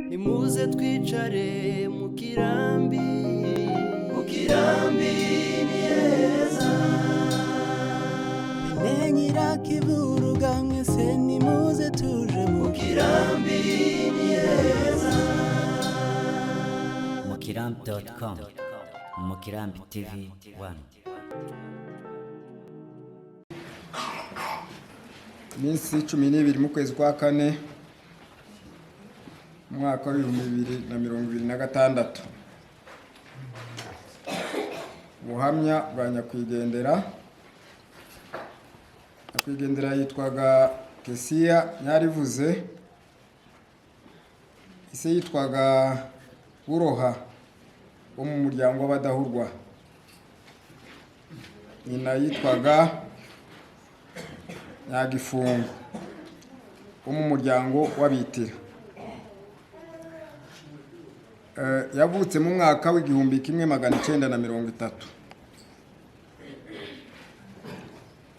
Nimuze twicare mu kirambi, mu kirambi ni heza. Bene Nyirakiburuga mwese, nimuze tuje mu kirambi ni heza. Mukirambi.com, Mukirambi TV 1. Iminsi 12 mu kwezi kwa kane, umwaka wa 2026. Ubuhamya bwa nyakwigendera. Nyakwigendera yitwaga Kesiya Nyarivuze, ise yitwaga Buroha wo mu muryango w'Abadahurwa, nyina yitwaga Nyagifungo wo mu muryango w'Abitira. Yavutse mu mwaka wa 1930.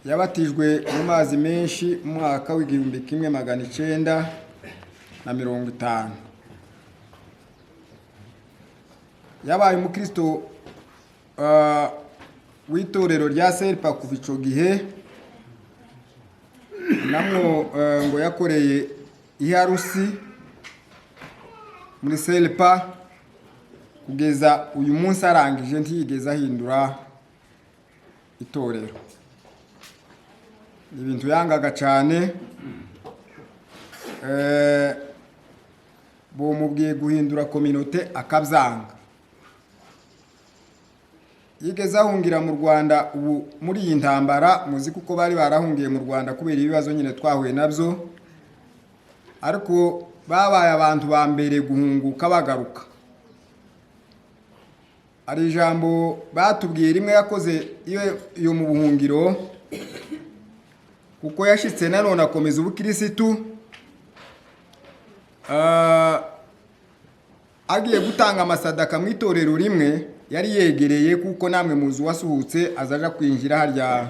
Yabatijwe mu mazi menshi mu mwaka wa 1950. Yabaye umukristo w'itorero rya Serpa kuva ico gihe. Namwo ngo yakoreye iharusi muri Selpa kugeza uyu munsi arangije, ntiyigeze ahindura itorero. Ni ibintu yangaga cyane. Bumubwiye guhindura communauté akabyanga. Yigeze ahungira mu Rwanda. Ubu muri iyi ntambara muzi kuko bari barahungiye mu Rwanda kubera ibibazo nyine twahuye nabyo, ariko babaye abantu ba mbere guhunguka bagaruka. Hari ijambo batubwiye rimwe yakoze iyo mu buhungiro, kuko yashitse nanone akomeza ubukirisitu. Agiye gutanga amasadaka mu itorero rimwe yari yegereye, kuko namwe muzi uwasuhutse azaja kwinjira harya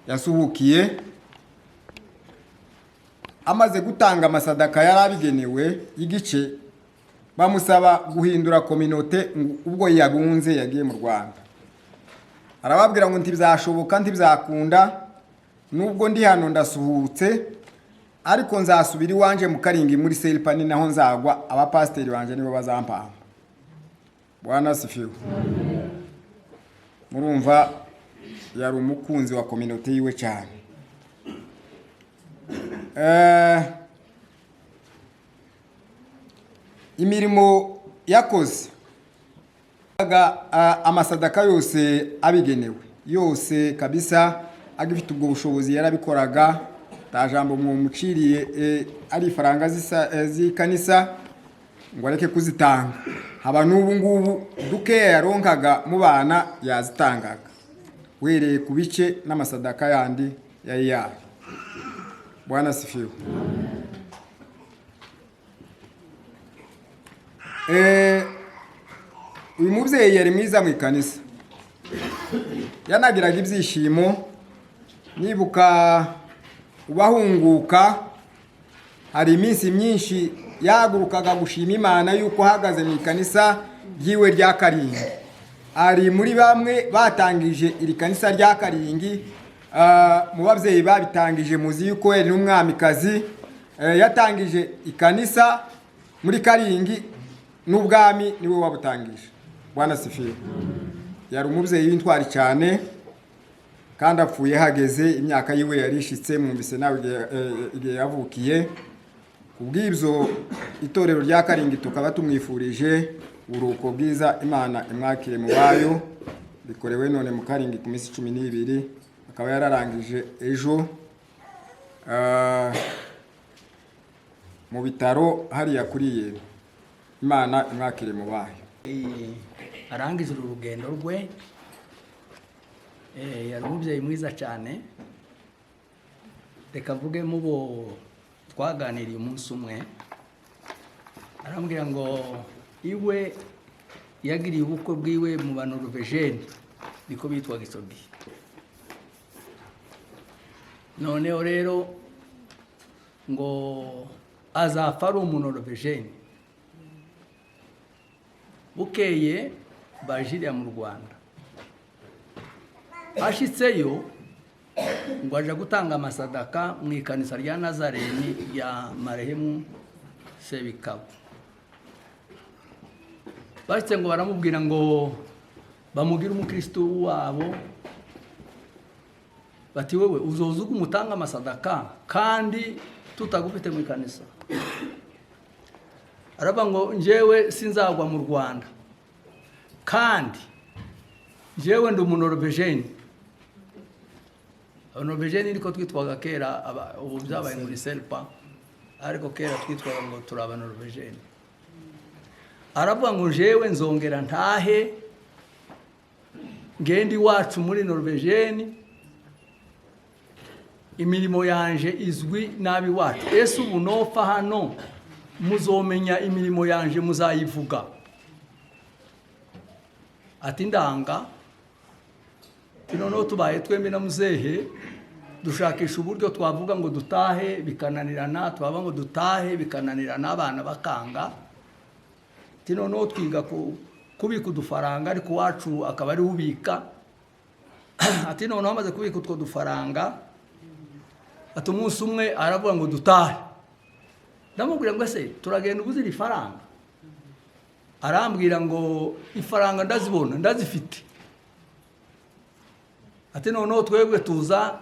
yasuhukiye. Amaze gutanga amasadaka yari abigenewe y'igice, bamusaba guhindura communauté ngo ubwo yabunze yagiye mu Rwanda. Arababwira ngo ntibizashoboka, ntibizakunda, nubwo ndi hano ndasuhutse, ariko nzasubira iwanje mu Karingi muri Selipani, naho nzagwa, abapasiteri banje nibo bazampamba. Bwana asifiwe. Murumva yari umukunzi wa communauté yiwe cyane. Imirimo yakoze, amasadaka yose abigenewe yose kabisa, agifite ubwo bushobozi yarabikoraga. Nta jambo mwumuciriye ari ifaranga z'ikanisa ngo areke kuzitanga. Haba n'ubu ngubu dukeya yaronkaga mu bana yazitangaga, uhereye ku bice n'amasadaka yandi yari yayo. Bwana asifiwe. Uyu mubyeyi yari mwiza mu ikanisa, yanagiraga ibyishimo. Nibuka ubahunguka, hari iminsi myinshi yahagurukaga gushima Imana yuko ahagaze mu ikanisa ryiwe rya Karingi. Ari muri bamwe batangije iri kanisa rya Karingi. Mu babyeyi babitangije, muzi yuko yari n'umwamikazi. Yatangije ikanisa muri Karingi n'ubwami niwe wabutangije. Bwana asifiwe. Yari umubyeyi w'intwari cyane, kandi apfuye hageze, imyaka yiwe yarishitse. Mwumvise nawe igihe yavukiye. Kubw'ibyo itorero rya Karingi tukaba tumwifurije uburuhuko bwiza, Imana imwakire mu bayo. Bikorewe none mu Karingi ku minsi 12, akaba yararangije ejo mu bitaro hariya kuri Yero. Imana imwakire mu bayo. Arangiza uru rugendo rwe. Yari umubyeyi mwiza cyane. Reka mvuge mu bo twaganiriye umunsi umwe, arambwira ngo iwe yagiriye ubukwe bwiwe mu Banoruvejeni, niko bitwaga icyo gihe. Noneho rero ngo azapfa ari Umunoruvejeni. Bukeye bajiriya mu Rwanda, ashitseyo ngo aja gutanga amasadaka mu ikanisa rya Nazareni rya marehemu Sebikabo. Bashyitse ngo baramubwira ngo bamugire umukristo wabo, bati: "Wewe uzoza umutanga amasadaka kandi tutagufite mu ikanisa?" Aravuga ngo: "Njyewe sinzagwa mu Rwanda, kandi njyewe ndi umunorvejeni." Abanorvejeni niko twitwaga kera, ubu byabaye muri selpa, ariko kera twitwaga ngo turi abanorvejeni. Aravuga ngo: "Njyewe nzongera ntahe, ngende iwacu muri Norvejeni, imirimo yanje izwi n'ab'iwacu. Ese ubu nopfa hano, muzomenya imirimo yanje, muzayivuga?" Ati: "Ndanga." Ati: "Noneho tubaye twembi na muzehe dushakisha uburyo twavuga ngo dutahe, bikananirana, twavuga ngo dutahe bikananirana, abana bakanga." Ati: "Noneho twiga kubika udufaranga, ariko iwacu akaba ari ubika." Ati: "Noneho amaze kubika utwo dufaranga," ati, "umunsi umwe aravuga ngo dutahe. Ndamubwira ngo: 'Ese turagenda ubuzira ifaranga?' Arambwira ngo: 'Ifaranga ndazibona, ndazifite.' Ati: 'Noneho twebwe tuza,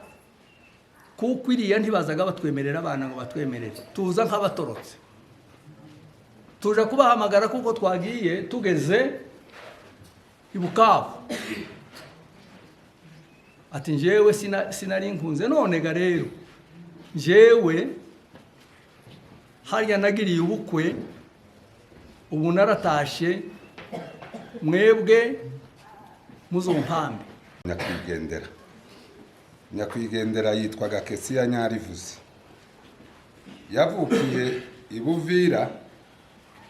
kuko iriya ntibazaga batwemerera abana ngo batwemerere, tuza nk'abatorotse, tuja kubahamagara kuko twagiye tugeze i Bukavu.' Ati: 'Njyewe sinari nkunze. None ga rero njyewe harya nagiriye ubukwe, ubu naratashe, mwebwe muzompambe.'" Nyakwigendera yitwaga Kesiya Nyarivuze. Yavukiye i Buvira,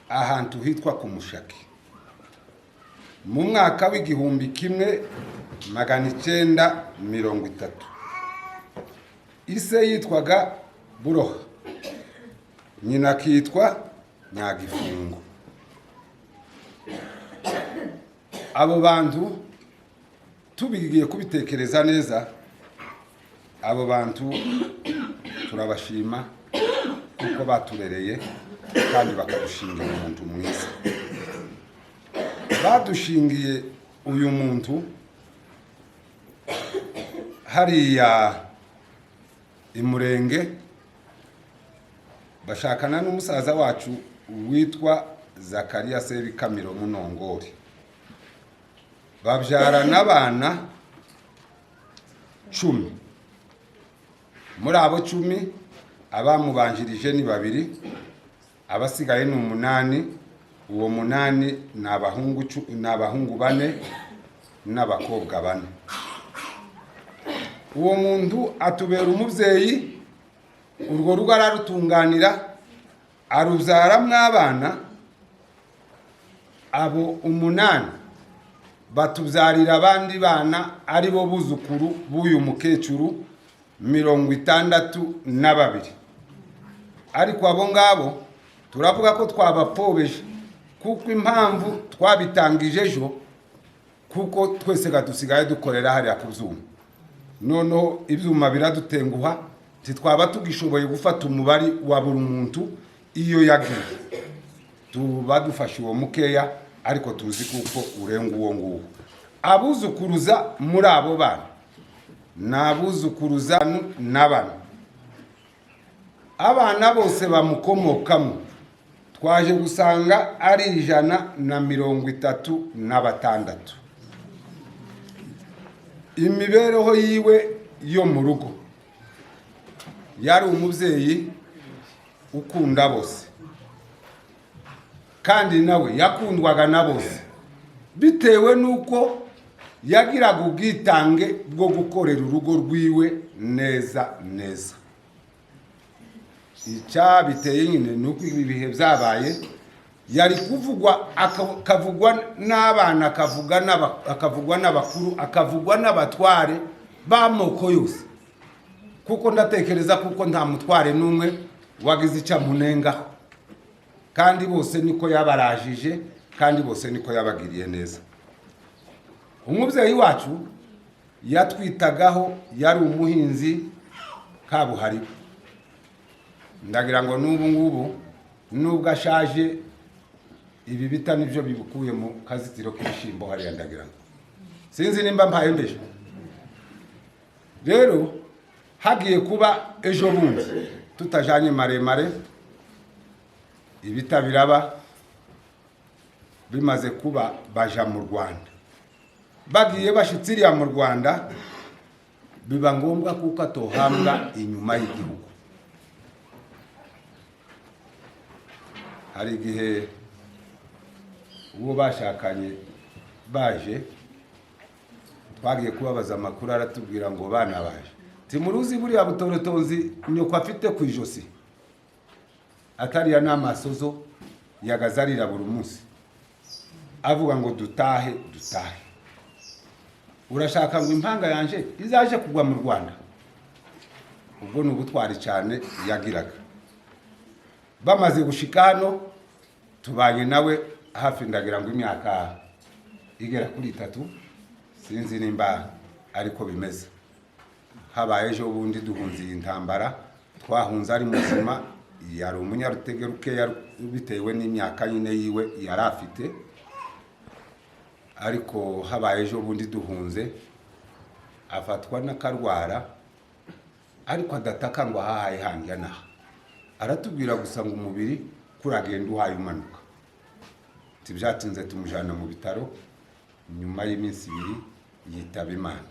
ahantu hitwa ku Mushaki, mu mwaka w'1930. Ise yitwaga Buroha, nyina akitwa Nyagifungo. Abo bantu tubigiye kubitekereza neza, abo bantu turabashima kuko baturereye kandi bakadushingira umuntu mwiza. Badushingiye uyu muntu hariya imurenge, bashakana n'umusaza wacu witwa Zakariya Sebikamiro Munongori, babyarana abana 10. Muri abo 10, abamubanjirije ni babiri, abasigaye ni umunani. Uwo munani ni abahungu ni abahungu bane n'abakobwa bane. Uwo muntu atubera umubyeyi, urwo rugo ararutunganira, arubyaramo abana abo umunani, batubyarira abandi bana ari bo buzukuru b'uyu mukecuru, 62. Ariko abo ngabo turavuga ko twabapfobeje, kuko impamvu twabitangije ejo, kuko twese dusigaye dukorera hariya ku byuma, noneho ibyuma biradutenguha, ntitwaba tugishoboye gufata umubare wa buri muntu iyo yagiye. Tuba dufashe uwo mukeya, ariko tuzi kuko urenga uwo nguwo. Abuzukuruza muri abo bana ni abuzukuruza na bane. Abana bose bamukomokamo twaje gusanga ari 136. Imibereho yiwe yo mu rugo, yari umubyeyi ukunda bose, kandi nawe yakundwaga na bose, bitewe n'uko yagiraga ubwitange bwo gukorera urugo rwiwe neza neza. Icyabiteye nyine ni uko ibi bihe byabaye, yari kuvugwa, akavugwa n'abana, akavugwa n'abakuru, akavugwa n'abatware b'amoko yose, kuko ndatekereza kuko nta mutware n'umwe wagize icyo amunengaho, kandi bose niko yabarajije. Kandi bose niko yabagiriye neza. Umubyeyi wacu yatwitagaho, yari umuhinzi kabuhariwe. Ndagira ngo n'ubu ngubu nubwo ashaje, ibi bita nibyo bibukuye mu kazitiro k'ibishyimbo hariya. Ndagira ngo sinzi nimba mpaye mbeje. Rero hagiye kuba ejo bundi, tutajanye maremare, ibita biraba. Bimaze kuba, baja mu Rwanda. Bagiye bashitse iriya mu Rwanda, biba ngombwa kuko atohambwa inyuma y'igihugu. Hari igihe uwo bashakanye baje, twagiye kubabaza amakuru, aratubwira ngo bana baje timuruzi buriya butorotozi nyoko afite ku ijosi, atariya n'amasozo yagaze arira buri munsi, avuga ngo dutahe, dutahe. Urashaka ngo impanga yanje izaje kugwa mu Rwanda? Ubwo ni ubutwari cyane yagiraga. Bamaze gushika hano, tubanye nawe hafi, ndagira ngo imyaka igera kuri 3, sinzi nimba ariko bimeze. Habaye ejo bundi duhunze iyi ntambara, twahunze ari muzima. Yari umunyarutege rukeya bitewe n'imyaka nyine yiwe yari afite, ariko habaye ejo bundi duhunze, afatwa n'akarwara, ariko adataka ngo ahahaye hanjya naha. Aratubwira gusa ngo umubiri kuragenda uhaye umanuka. Ntibyatinze tumujyana mu bitaro, nyuma y'iminsi 2 yitaba Imana.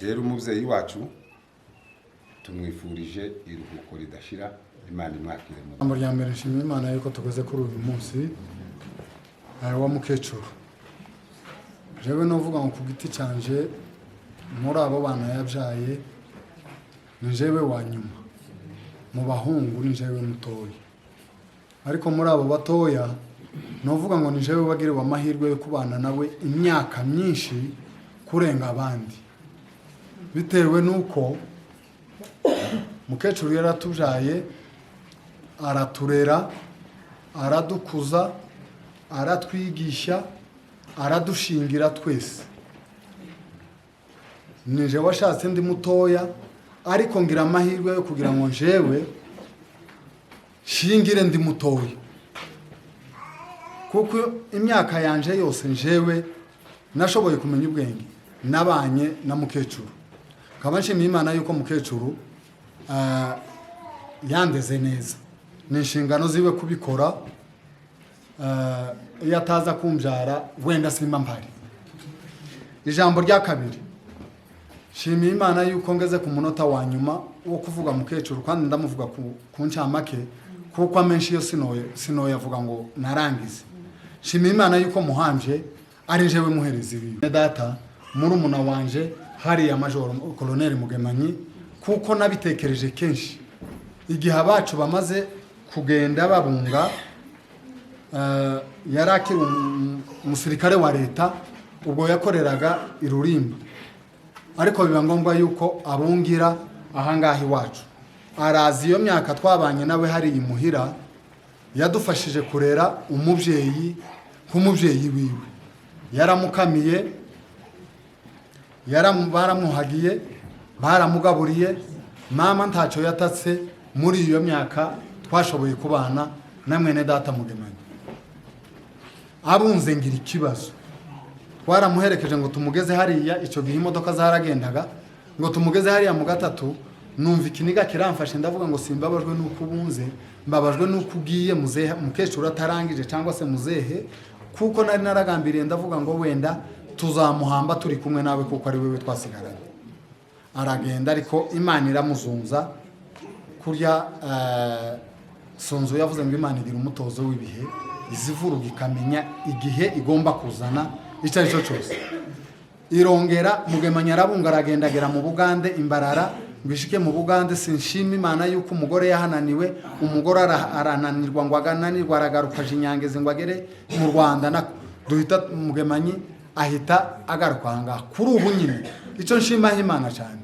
Rero umubyeyi wacu tumwifurije iruhuko ridashira, Imana imwakire mu Ijambo rya mbere, nshima Imana yuko tugeze kuri uyu munsi wa mukecuru. Jewe novuga ngo ku giti canje, muri abo bana yabyaye, ni jewe wa nyuma mu bahungu, ni jewe mutoya. Ariko muri abo batoya, novuga ngo ni jewe wagiriwe amahirwe yo kubana nawe imyaka myinshi kurenga abandi, bitewe n'uko mukecuru yaratubyaye, araturera, aradukuza, aratwigisha, aradushingira twese. Nije washatse ndi mutoya, ariko ngira amahirwe yo kugira ngo njewe shingire ndi mutoya, kuko imyaka yanje yose njewe nashoboye kumenya ubwenge nabanye na mukecuru. Nkaba nshimiye Imana yuko mukecuru yandeze neza. Ni inshingano ziwe kubikora. Iyo ataza kumbyara, wenda simba mpari. Ijambo rya kabiri, nshimiye Imana yuko ngeze ku munota wa nyuma wo kuvuga mukecuru, kandi ndamuvuga ku ncamake, kuko amenshi yo sinoye avuga ngo narangize. Nshimiye Imana yuko muhambye ari njyewe muhereza ibi data murumuna wanje hariya, Majoro Koloneli Mugemanyi, kuko nabitekereje kenshi igihe abacu bamaze kugenda babunga. Yari akiri umusirikare wa leta, ubwo yakoreraga i Rurimba, ariko biba ngombwa yuko abungira ahangaha iwacu. Araza, iyo myaka twabanye nawe hariya imuhira, yadufashije kurera umubyeyi nk'umubyeyi wiwe. Yaramukamiye, baramwuhagiye, baramugaburiye. Mama ntacyo yatatse muri iyo myaka twashoboye kubana na mwene data Mugemanyi. Abunze ngira ikibazo, twaramuherekeje ngo tumugeze hariya. Icyo gihe imodoka zaragendaga, ngo tumugeze hariya mu gatatu. Numva ikiniga kiramfashe, ndavuga ngo simbabajwe n'uko ubunze, mbabajwe n'uko ugiye muzehe mukecuru atarangije, cyangwa se muzehe, kuko nari naragambiriye, ndavuga ngo wenda tuzamuhamba turi kumwe nawe, kuko ari wewe twasigaranye. Aragenda, ariko Imana iramuzunza kurya. Sonzo yavuze ngo Imana igira umutozo w'ibihe, izivuruga ikamenya igihe igomba kuzana icyo ari cyo cyose. Irongera Mugemanya arabunga, aragenda, agera mu Bugande, imbarara ngo ishike mu Bugande. Sinshima Imana yuko umugore yahananiwe, umugore arananirwa, ngo agananirwa, aragaruka aje inyangezi ngo agere mu Rwanda. Nako duhita Mugemanyi ahita agaruka aha ngaha. Kuri ubu nyine icyo nshimaho Imana cyane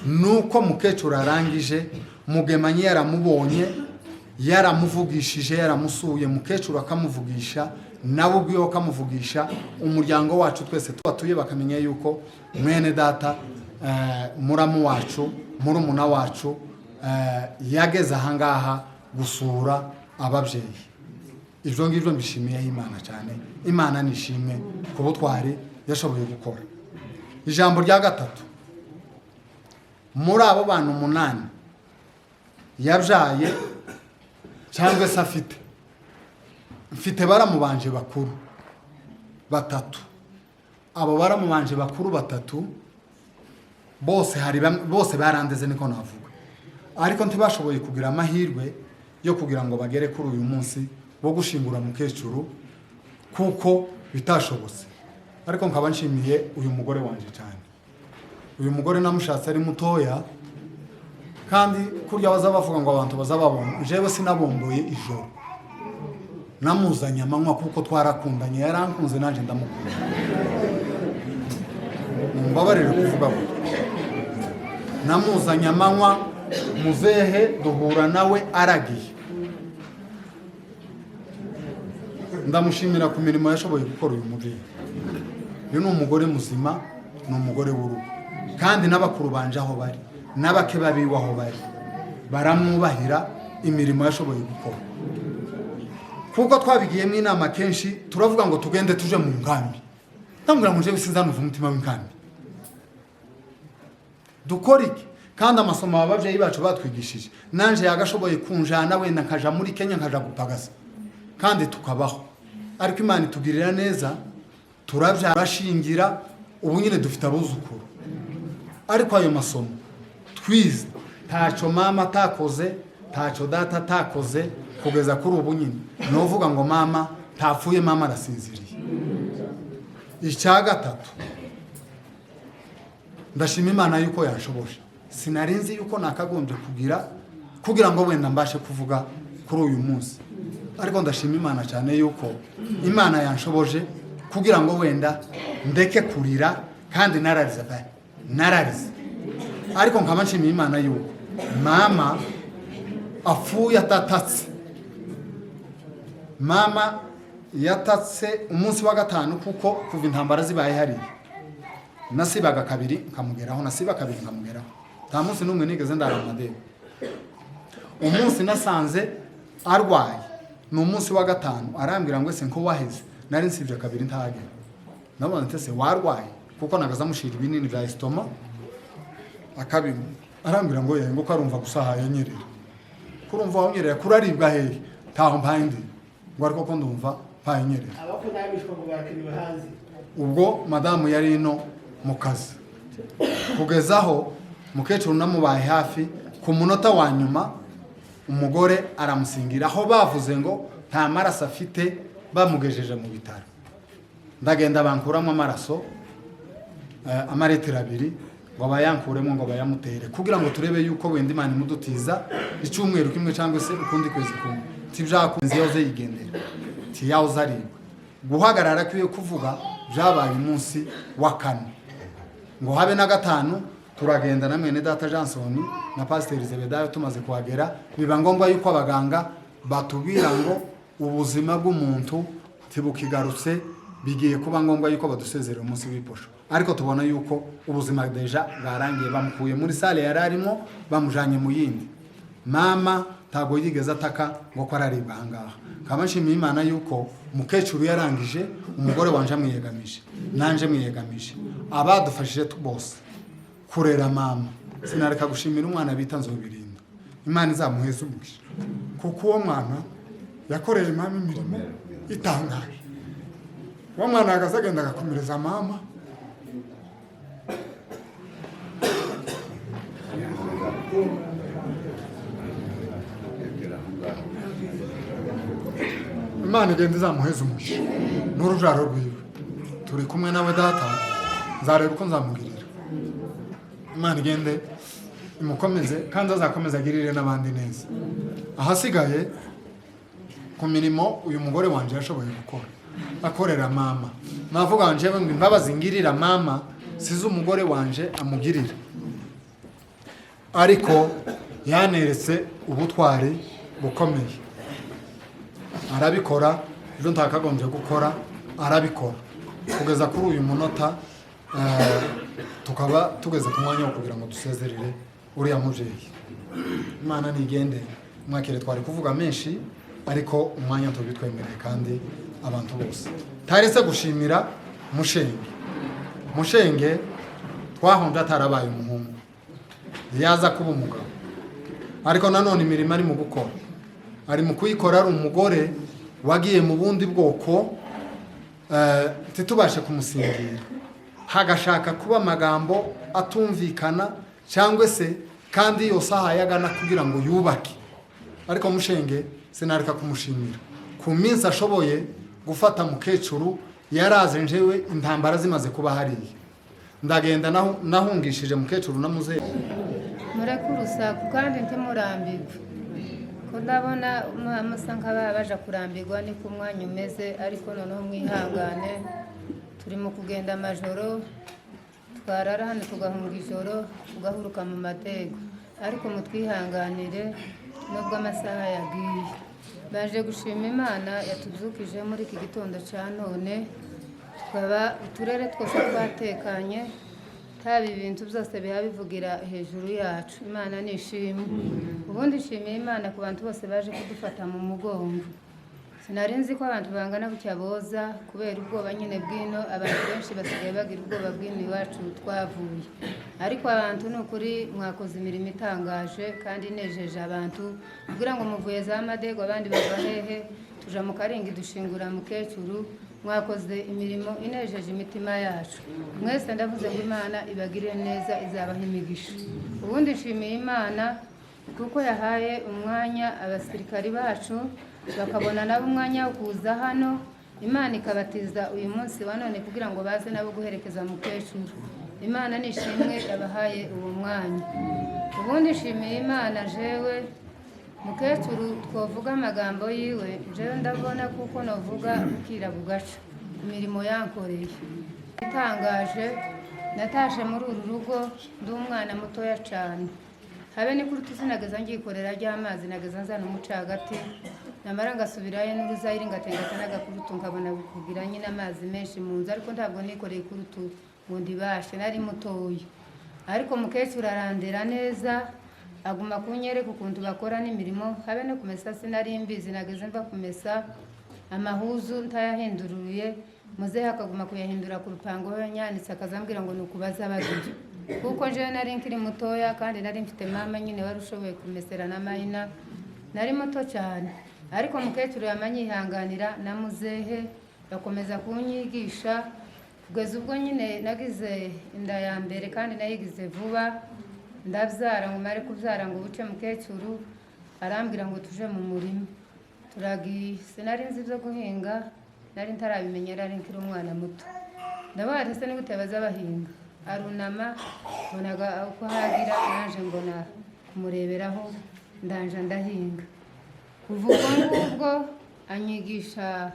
ni uko mukecuru arangije, Mugemanyi yaramubonye. Yaramuvugishije, yaramusuye, mukecuru akamuvugisha, nawe ubwiwe akamuvugisha, umuryango wacu twese tubatuye bakamenya yuko mwene data, muramu wacu, murumuna wacu, yageze ahangaha gusura ababyeyi. Ibyo ngibyo mbishimiyeho Imana cyane. Imana nishimwe ku butwari yashoboye gukora. Ijambo rya gatatu, muri abo bantu 8 yabyaye cyangwa se afite, mfite baramubanje bakuru 3. Abo baramubanje bakuru 3 bose hari bose barandeze niko navuga, ariko ntibashoboye kugira amahirwe yo kugira ngo bagere kuri uyu munsi wo gushingura mukecuru kuko bitashobotse. Ariko nkaba nshimiye uyu mugore wanje cyane. Uyu mugore namushatse ari mutoya, kandi kurya baza bavuga ngo abantu bazababona, jewe sinabomboye ijoro, namuzanye amanywa kuko twarakundanye, yarankunze nanjye ndamukunda. Mumbabarire kuvuga gutyo. Namuzanye amanywa, muzehe duhura nawe aragiye. Ndamushimira ku mirimo yashoboye gukora uyu mubyeyi. Uyu ni umugore muzima, ni umugore w'urugo, kandi n'abakuru banje aho bari n'abake babiwe aho bari baramwubahira imirimo yashoboye gukora. Kuko twabigiyemo inama kenshi, turavuga ngo tugende tuje mu nkambi. Ndamubwira ngo njewe sinzanuva umutima w'inkambi, dukora iki? Kandi amasomo ababyeyi bacu batwigishije, nanje yagashoboye kunjana wenda nkaja muri Kenya nkaja gupagasa kandi tukabaho. Ariko Imana itugirira neza, turabyarashingira, ubu nyine dufite abuzukuru. Ariko ayo masomo twize, ntacyo mama atakoze, ntacyo data atakoze kugeza kuri ubu nyine. Novuga ngo mama ntapfuye, mama arasinziriye. Icya gatatu, ndashima Imana yuko yanshoboje. Sinarinzi yuko nakagombye kugira ngo wenda mbashe kuvuga kuri uyu munsi, ariko ndashima Imana cyane yuko Imana yanshoboje kugira ngo wenda ndeke kurira, kandi nararize pe, nararize. Ariko nkaba nshimiye Imana yuko mama apfuye atatatse. Mama yatatse umunsi wa 5, kuko kuva intambara zibaye hariya nasibaga kabiri nkamugeraho, nasiba kabiri nkamugeraho, nta munsi n'umwe nigeze ndara mu madeni. Umunsi nasanze arwaye ni umunsi wa 5, arambwira ngo ese nko waheze, nari nsibye kabiri ntahagera. Nabonye ntese warwaye, kuko nagaza mushira ibinini bya estoma akabinywa. Arambwira ngo yego ko arumva gusa hayanyerera, kurumva wanyerera kuraribwa hehe, ntaho mpaye ndi ngo ariko ko ndumva mpaye nyerera. Ubwo madamu yari ino mu kazi, kugezaho mukecuru namubaye hafi ku munota wa nyuma, umugore aramusingira aho bavuze ngo nta maraso afite, bamugejeje mu bitaro. Ndagenda bankuramo amaraso, amaritiro 2, ngo bayankuremo ngo bayamutere kugira ngo turebe yuko wenda Imana imudutiza icyumweru kimwe cyangwa se ukundi kwezi kumwe. Tibyakunze, yahoze yigendera, tiyahoze aribwa. Guhagarara kwiye kuvuga byabaye umunsi wa 4, ngo habe na 5. Turagenda na mwene data Johnson na Pasiteri Zebedayo. Tumaze kuhagera biba ngombwa yuko abaganga batubwira ngo ubuzima bw'umuntu ntibukigarutse, bigiye kuba ngombwa yuko badusezerera umunsi w'iposho. Ariko tubona yuko ubuzima deja bwarangiye, bamukuye muri sale yari arimo bamujanye mu yindi. Mama ntabwo yigeze ataka ngo ko araribwa ahangaha. Nkaba nshimiye Imana yuko mukecuru yarangije, umugore wanje amwiyegamije, nanje mwiyegamije, abadufashije bose kurera mama. Sinareka gushimira umwana bita Nzobirinda, Imana izamuheze umugisha, kuko uwo mwana yakoreye mama imirimo itangaje. Uwo mwana ahagaze agenda agakomereza mama. Imana igenda izamuheze umugisha n'urubyaro rwiwe. Turi kumwe nawe data, nzareba uko nzamugirira. Imana igende imukomeze kandi azakomeze agirire n'abandi neza. Ahasigaye ku mirimo uyu mugore wanje yashoboye gukora, akorera mama. Navuga njewe ngo imbabazi ngirira mama sizo umugore wanje amugirira, ariko yaneretse ubutwari bukomeye, arabikora. Ibyo ntakagombye gukora arabikora kugeza kuri uyu munota. Tukaba tugeze ku mwanya wo kugira ngo dusezerere uriya mubyeyi. Imana nigende mwakire. Twari kuvuga menshi, ariko umwanya tubitwemereye kandi abantu bose tarese gushimira Mushenge. Mushenge twahombye atarabaye umuhungu, yaza kuba umugabo. Ariko nanone imirimo ari mu gukora, ari mu kuyikora ari umugore wagiye mu bundi bwoko. Ntitubashe kumusingira, hagashaka kuba amagambo atumvikana cyangwa se kandi yose ahayagana kugira ngo yubake. Ariko Mushenge sinareka kumushimira ku minsi ashoboye gufata mukecuru. Yaraze njewe intambara zimaze kuba hariya, ndagenda nahungishije mukecuru na muzehe. Mureke urusaku kandi ntimurambirwe, ko ndabona musa nk'ababa baje kurambirwa. Niko umwanya umeze, ariko noneho mwihangane. Turi mu kugenda amajoro, twarara hano tugahunga ijoro, tugahuruka mu matego, ariko mutwihanganire nubwo amasaha yagiye. Baje gushima Imana yatubyukije muri iki gitondo cya none, tukaba uturere twose twatekanye, haba ibintu byose biba bivugira hejuru yacu. Imana ni ishimwe. Ubundi nshimiye Imana ku bantu bose baje kudufata mu mugongo. Sinari nzi ko abantu bangana gutya boza, kubera ubwoba nyine bw'ino. Abantu benshi basigaye bagira ubwoba bw'ino iwacu twavuye, ariko abantu ni ukuri mwakoze imirimo itangaje kandi inejeje abantu, kugira ngo muvuye za Madego, abandi bava hehe, tuja mu Karingi dushingura mukecuru. Mwakoze imirimo inejeje imitima yacu mwese. Ndavuze ngo Imana ibagirire neza, izabaha imigisha. Ubundi nshimiye Imana kuko yahaye umwanya abasirikari bacu, bakabona nabo umwanya wo kuza hano. Imana ikabatiza uyu munsi wa none kugira ngo baze nabo guherekeza mukecuru. Imana nishimwe yabahaye uwo mwanya. Ubundi nshimiye Imana jewe mukecuru twavuga amagambo yiwe, jewe ndabona kuko navuga bukira bugaca imirimo yankoreye itangaje. Natashe muri uru rugo ndi umwana mutoya cyane, habe ni kuri tuzinageza ngikorera ry'amazi, nageza nzana umucagati, namara ngasubirayo n'uruzayiri ngatengata n'agakurutu, nkabona kugira nyine amazi menshi mu nzu, ariko ntabwo nikoreye ikurutu ngo ndibashe, nari mutoya. Ariko mukecuru arandera neza, aguma kunyereka ukuntu bakora n'imirimo, habe no kumesa sinari mbizi. Nageze mva kumesa amahuzu ntayahinduriye, muzehe akaguma kuyahindura ku rupango yanyanitse, akazambwira ngo ni ukubaza bagira, kuko jewe nari nkiri mutoya kandi nari mfite mama nyine wari ushoboye kumesera na mayina. Nari muto cyane, ariko mukecuru yamanyihanganira na muzehe bakomeza kunyigisha kugeza ubwo nyine nagize inda ya mbere, kandi nayigize vuba. Ndabyara, ngo mare kubyara ngo buce, mukecuru arambwira ngo tuje mu murima. Turagiye, sinari nzi ibyo guhinga, nari ntarabimenya, nari nkiri umwana muto. Ndabaha ese ni gute baza bahinga? Arunama, mbonaga uko hagira, naje mbona kumureberaho, ndanja ndahinga. Kuva ubwo ngubwo anyigisha.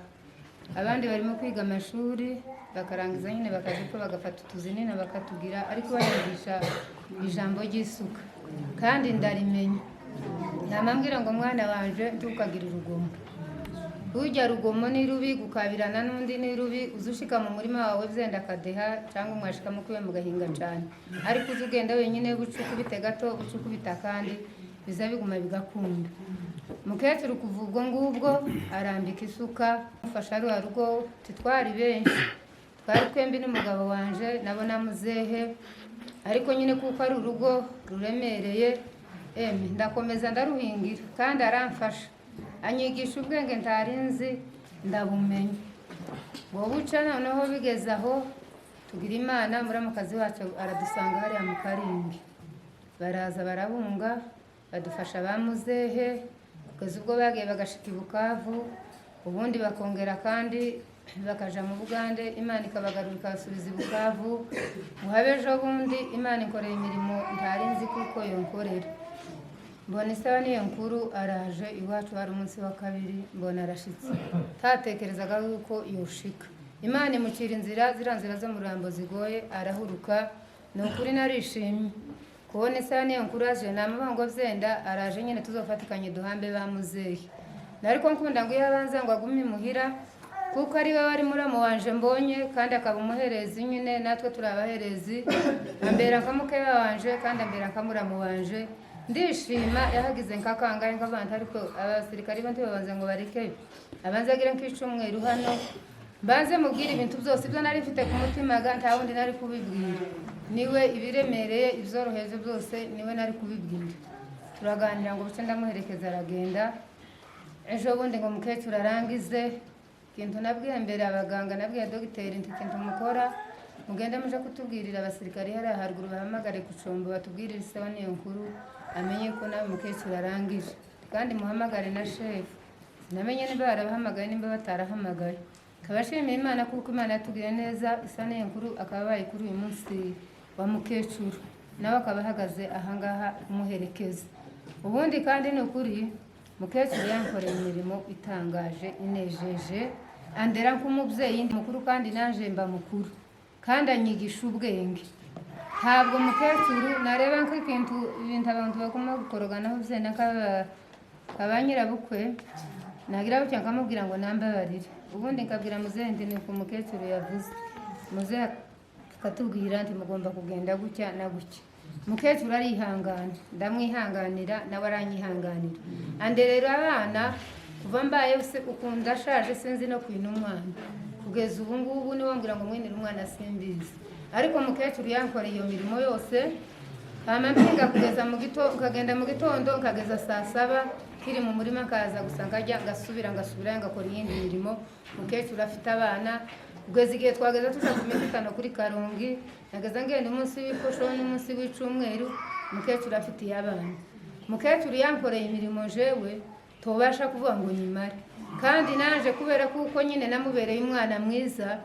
Abandi barimo kwiga amashuri bakarangiza nyine bakaza uko bagafata utuzinina bakatugira, ariko banyigisha ijambo ry'isuka kandi ndarimenya. Namambwira ngo mwana wanje ntukagire urugomo, burya rugomo ni rubi, gukabirana n'undi ni rubi. Uza ushika mu murima wawe byenda akadeha cyangwa mwashikamo kube mugahinga cyane, ariko uza ugenda wenyine, buca ukubite gato, buca ukubita kandi biza biguma bigakunda. Mukecuru kuva ubwo ngubwo arambika isuka, mufasha ruha rugo. Titwari benshi, twari twembi n'umugabo wanje nabo na muzehe, ariko nyine kuko ari urugo ruremereye, eme ndakomeza ndaruhingira kandi aramfasha, anyigisha ubwenge ntari nzi, ndabumenya. Ngo buca noneho bigeze aho tugira Imana, muramukazi wacu aradusanga hariya mu Karingi, baraza barabunga, badufasha ba muzehe kugeza ubwo bagiye bagashika i Bukavu, ubundi bakongera kandi bakaja mu Bugande, Imana ikabagarura ikabasubiza i Bukavu. Ngo habe ejo bundi Imana ikorera imirimo ntari nzi kuko yonkorera. Mbona isaha niyo nkuru araje iwacu, hari umunsi wa kabiri mbona arashitse, tatekerezaga yuko yoshika. Imana imucira inzira, ziriya nzira zo mu Rurambo zigoye, arahuruka. Ni ukuri narishimye. Kubona isaha niyo nkuru aje namuvuga ngo byenda araje nyine tuzofatikanye duhambe ba muzehe. Ariko nkunda ngo iyo abanza ngo agume imuhira, kuko ari we wari muramu wanje mbonye, kandi akaba umuherezi nyine, natwe turi abaherezi. Ambera nka mukeba wanje kandi ambera nka muramu wanje. Ndishima yahagize nkakangahe nk'abantu, ariko abasirikari bo ntibabanza ngo bareke abanze agire nk'icumweru hano, mbanze mubwire ibintu byose ibyo nari mfite ku mutima, ga nta wundi nari kubibwira, niwe ibiremereye ibyoroheje byose niwe nari kubibwira. Turaganira ngo buce ndamuherekeza aragenda. Ejo bundi ngo mukecuru arangize ikintu nabwiye mbere abaganga, nabwiye dogiteri nti ikintu mukora mugende muje kutubwirira abasirikari hariya haruguru bahamagare ku cumbi batubwirire isaha niyo nkuru, amenye ko nawe mukecuru arangije, kandi muhamagare na shefu. Sinamenye niba barabahamagaye nimba batarahamagaye. Kabashimiye Imana kuko Imana yatugiriye neza, isa niyo nkuru akaba abaye kuri uyu munsi wa mukecuru, nawe akaba ahagaze ahangaha kumuherekeza. Ubundi kandi ni ukuri mukecuru yankoreye imirimo itangaje inejeje, andera nk'umubyeyi mukuru kandi naje mba mukuru, kandi anyigisha ubwenge. Ntabwo mukecuru nareba nk'ikintu ibintu abantu bagomba gukoroganaho byenda kaba nyirabukwe, nagira gutya nkamubwira ngo nambabarire, ubundi nkabwira muzehe nti ni uku mukecuru yavuze. Muzehe akatubwira nti mugomba kugenda gutya na gutya. Mukecuru arihangana, ndamwihanganira nawe aranyihanganira. Anderera abana kuva mbaye ukunda ashaje sinzi no kwina umwana kugeza ubu ngubu, niwe mbwira ngo mwinire umwana simbizi. Ariko mukecuru yankoreye iyo mirimo yose, hama mpinga kugeza mu gitondo, nkagenda mu gitondo nkageza saa saba kiri mu murima, nkaza gusa nkajya ngasubira ngasubira ngakora iyindi mirimo. Mukecuru afite abana kugeza igihe twageza tuja ku mitikano kuri Karongi, nageza ngenda umunsi w'ikosho n'umunsi w'icumweru, mukecuru afitiye abana. Mukecuru yankoreye imirimo jewe tobasha kuvuga ngo nyimare, kandi naje kubera kuko nyine namubereye umwana mwiza,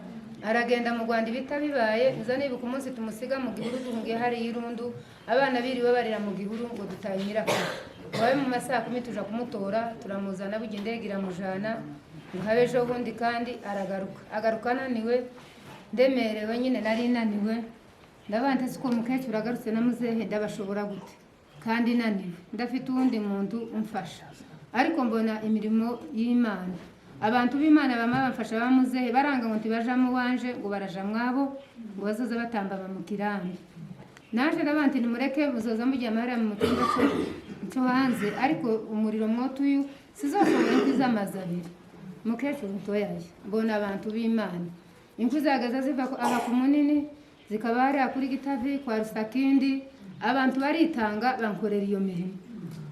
aragenda mu Rwanda ibitabibaye. Nza nibuka umunsi tumusiga mu gihuru duhungiye hariya irundu, abana biriwe barira mu gihuru ngo dutaye nyirakuru. Wabe mu masaha 10 tuja kumutora, turamuzana burya indege iramujana ngo habe ejo bundi, kandi aragaruka agaruka ananiwe, ndemerewe nyine nari naniwe. Ndavuga nti siko mukecuru agarutse na muzehe ndabashobora gute kandi naniwe, ndafite uwundi muntu umfasha. Ariko mbona imirimo y'Imana, abantu b'Imana bama bamfasha ba muzehe baranga ngo ntibajamo wanje ngo baraja mwabo ngo bazoze batamba mu kirambi. Naje ndavuga nti nimureke muzoza mujya amahera mu cyumba cyo hanze, ariko umuriro mwotuyu sizoshobora inkwi z'amazu abiri. Mukecuru ntoyaye mbona abantu b'Imana inkwi zagaza ziva aha ku munini zikaba hariya kuri Gitavi kwa Rusakindi, abantu baritanga bankorera iyo mirimo.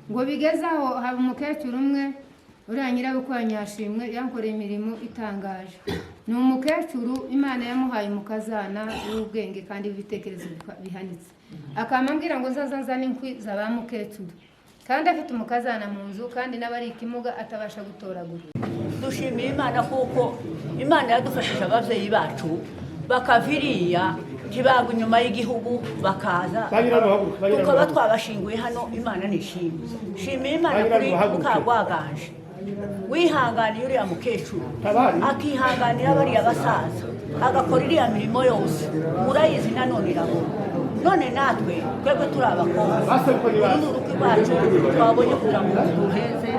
Ngo bigeze aho haba umukecuru umwe uriya nyirabukwe wa Nyashimwe yankoreye imirimo itangaje. Ni umukecuru Imana yamuhaye umukazana w'ubwenge kandi w'ibitekerezo bihanitse, akamambwira ngo nzaza nzane inkwi za ba mukecuru, kandi afite umukazana mu nzu kandi n'abari ikimuga atabasha gutoragura. Dushimiye Imana kuko Imana yadufashije ababyeyi bacu bakava iriya ntibagwa inyuma y'igihugu bakaza tukaba twabashinguye hano. Imana nishimye, shimiye Imana kuri Mukarwaganje wihanganiye uriya mukecuru, akihanganira bariya basaza, agakora iriya mirimo yose murayizi nanone irabona. None natwe twebwe turi abakobwa, uru ni urukwi rwacu twabonye kugira ngo duheze.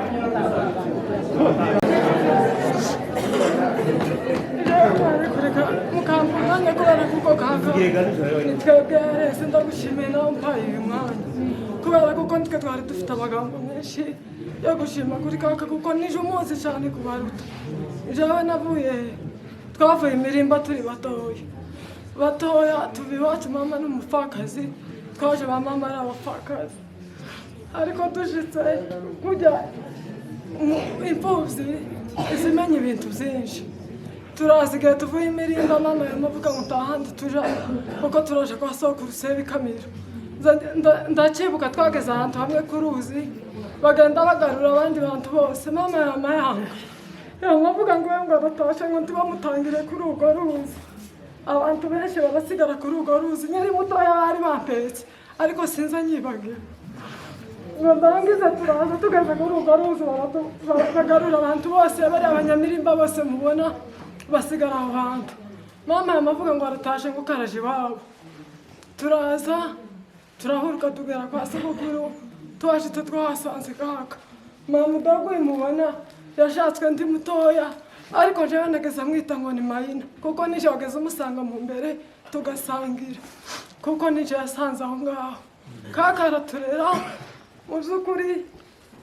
Mukampa umwanya kubera kuko kaka ni twebwe rese ndagushimiye nawe umpaye uyu mwanya kubera kuko nitwe twari dufite amagambo menshi yo gushima kuri kaka, kuko nije umuzi cyane kubaruta. Jewe navuye twavuye imirimba turi batoya batoya, tuva iwacu mama ni umupfakazi, twaje ba mama ari abapfakazi, ariko dushitse kujya imfubyi izimenya ibintu byinshi. Turasigaye tuvuye imirimba, mama yamavuga ngo ntahandi tuja kuko turaje kwa sokuru Sebikamiro. Ndacibuka twageze ahantu hamwe ku ruzi, bagenda bagarura abandi bantu bose, mama yama yanga yamavuga ngo we ngo aratashe ngo ntibamutangire kuri urwo ruzi. Abantu benshi barasigara kuri urwo ruzi, nkiri mutoya bari bampetse ariko sinza nyibagiwe. Ngo ndangize turaza tugeze kuri urwo ruzi, bagarura abantu bose, bari abanyamirimba bose mubona basigara aho hantu. Mama yamavuga ngo aratashe ngo karaje iwabo. Turaza Turahuruka tugera kwa sogokuru, tuhashitse twahasanze kaka. Mama mudogo uyu mubona yashatswe ndi mutoya, ariko jewe nageze amwita ngo ni mayina, kuko nije wageze umusanga mu mbere tugasangira, kuko nije yasanze aho ngaho. Kaka araturera, mu by'ukuri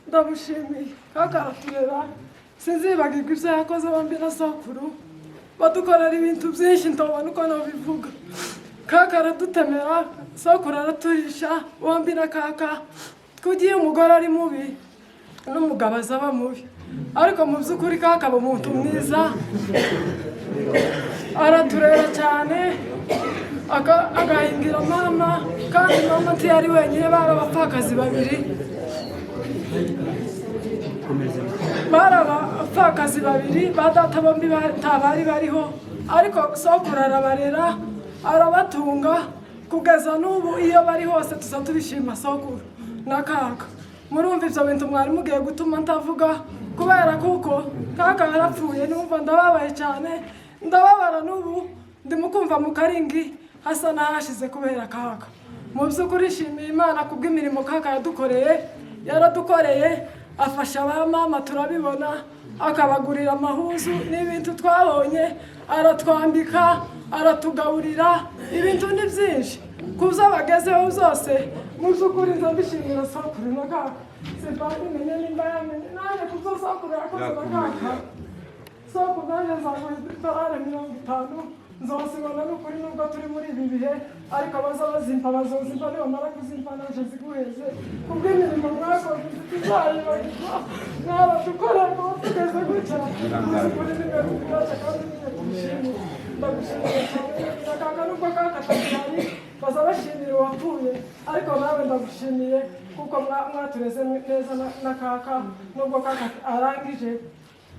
ndamushimiye. Kaka araturera, sinzibagirwa ibyo yakoze bombi na sokuru, badukorera ibintu byinshi ntobona uko nabivuga. Kaka aradutemera, sokuru araturisha, bombi na kaka. Kugiye umugore ari mubi n'umugabo azaba mubi, ariko mu by'ukuri kaka aba umuntu mwiza, araturera cyane, agahingira mama, kandi mama ntiyari wenyine, bari abapfakazi babiri, bari abapfakazi babiri ba data bombi ntabari bariho, ariko sokuru arabarera, arabatunga kugeza n'ubu. Iyo bari hose tuza tubishima sokuru na kaka. Murumva ibyo bintu mwari mugiye gutuma ntavuga, kubera kuko kaka yarapfuye, numva ndababaye cyane, ndababara n'ubu ndimo kumva mu karingi hasa n'ahashize kubera kaka. Mu by'ukuri nshimiye Imana kubw'imirimo kaka yadukoreye, yaradukoreye, afasha ba mama turabibona, akabagurira amahuzu n'ibintu twabonye, aratwambika, aratugaburira, ibintu ni byinshi ku byo bagezeho byose. Mu by'ukuri nza mbishimira sokuru na kaka. Simba bimenye nimba yamenye nanjye ku byo sokuru yakoze na kaka. Sokuru nanjye nzaguha idolari 50, nzosibona n'ukuri nubwo turi muri ibi bihe, ariko abaza bazimpa bazozimpa, nibamara kuzimpa naje ziguheze kubw'imirimo mwakoze tuzayibagirwa, mwaradukoreye kuba tugeze gutya. Mu by'ukuri nimwe rukuraca kandi nimwe tubishimiye. Ndagushimiye cyane na kaka, nubwo kaka atakihari baza bashimira uwapfuye, ariko nawe ndagushimiye kuko mwatureze neza na kaka, nubwo kaka arangije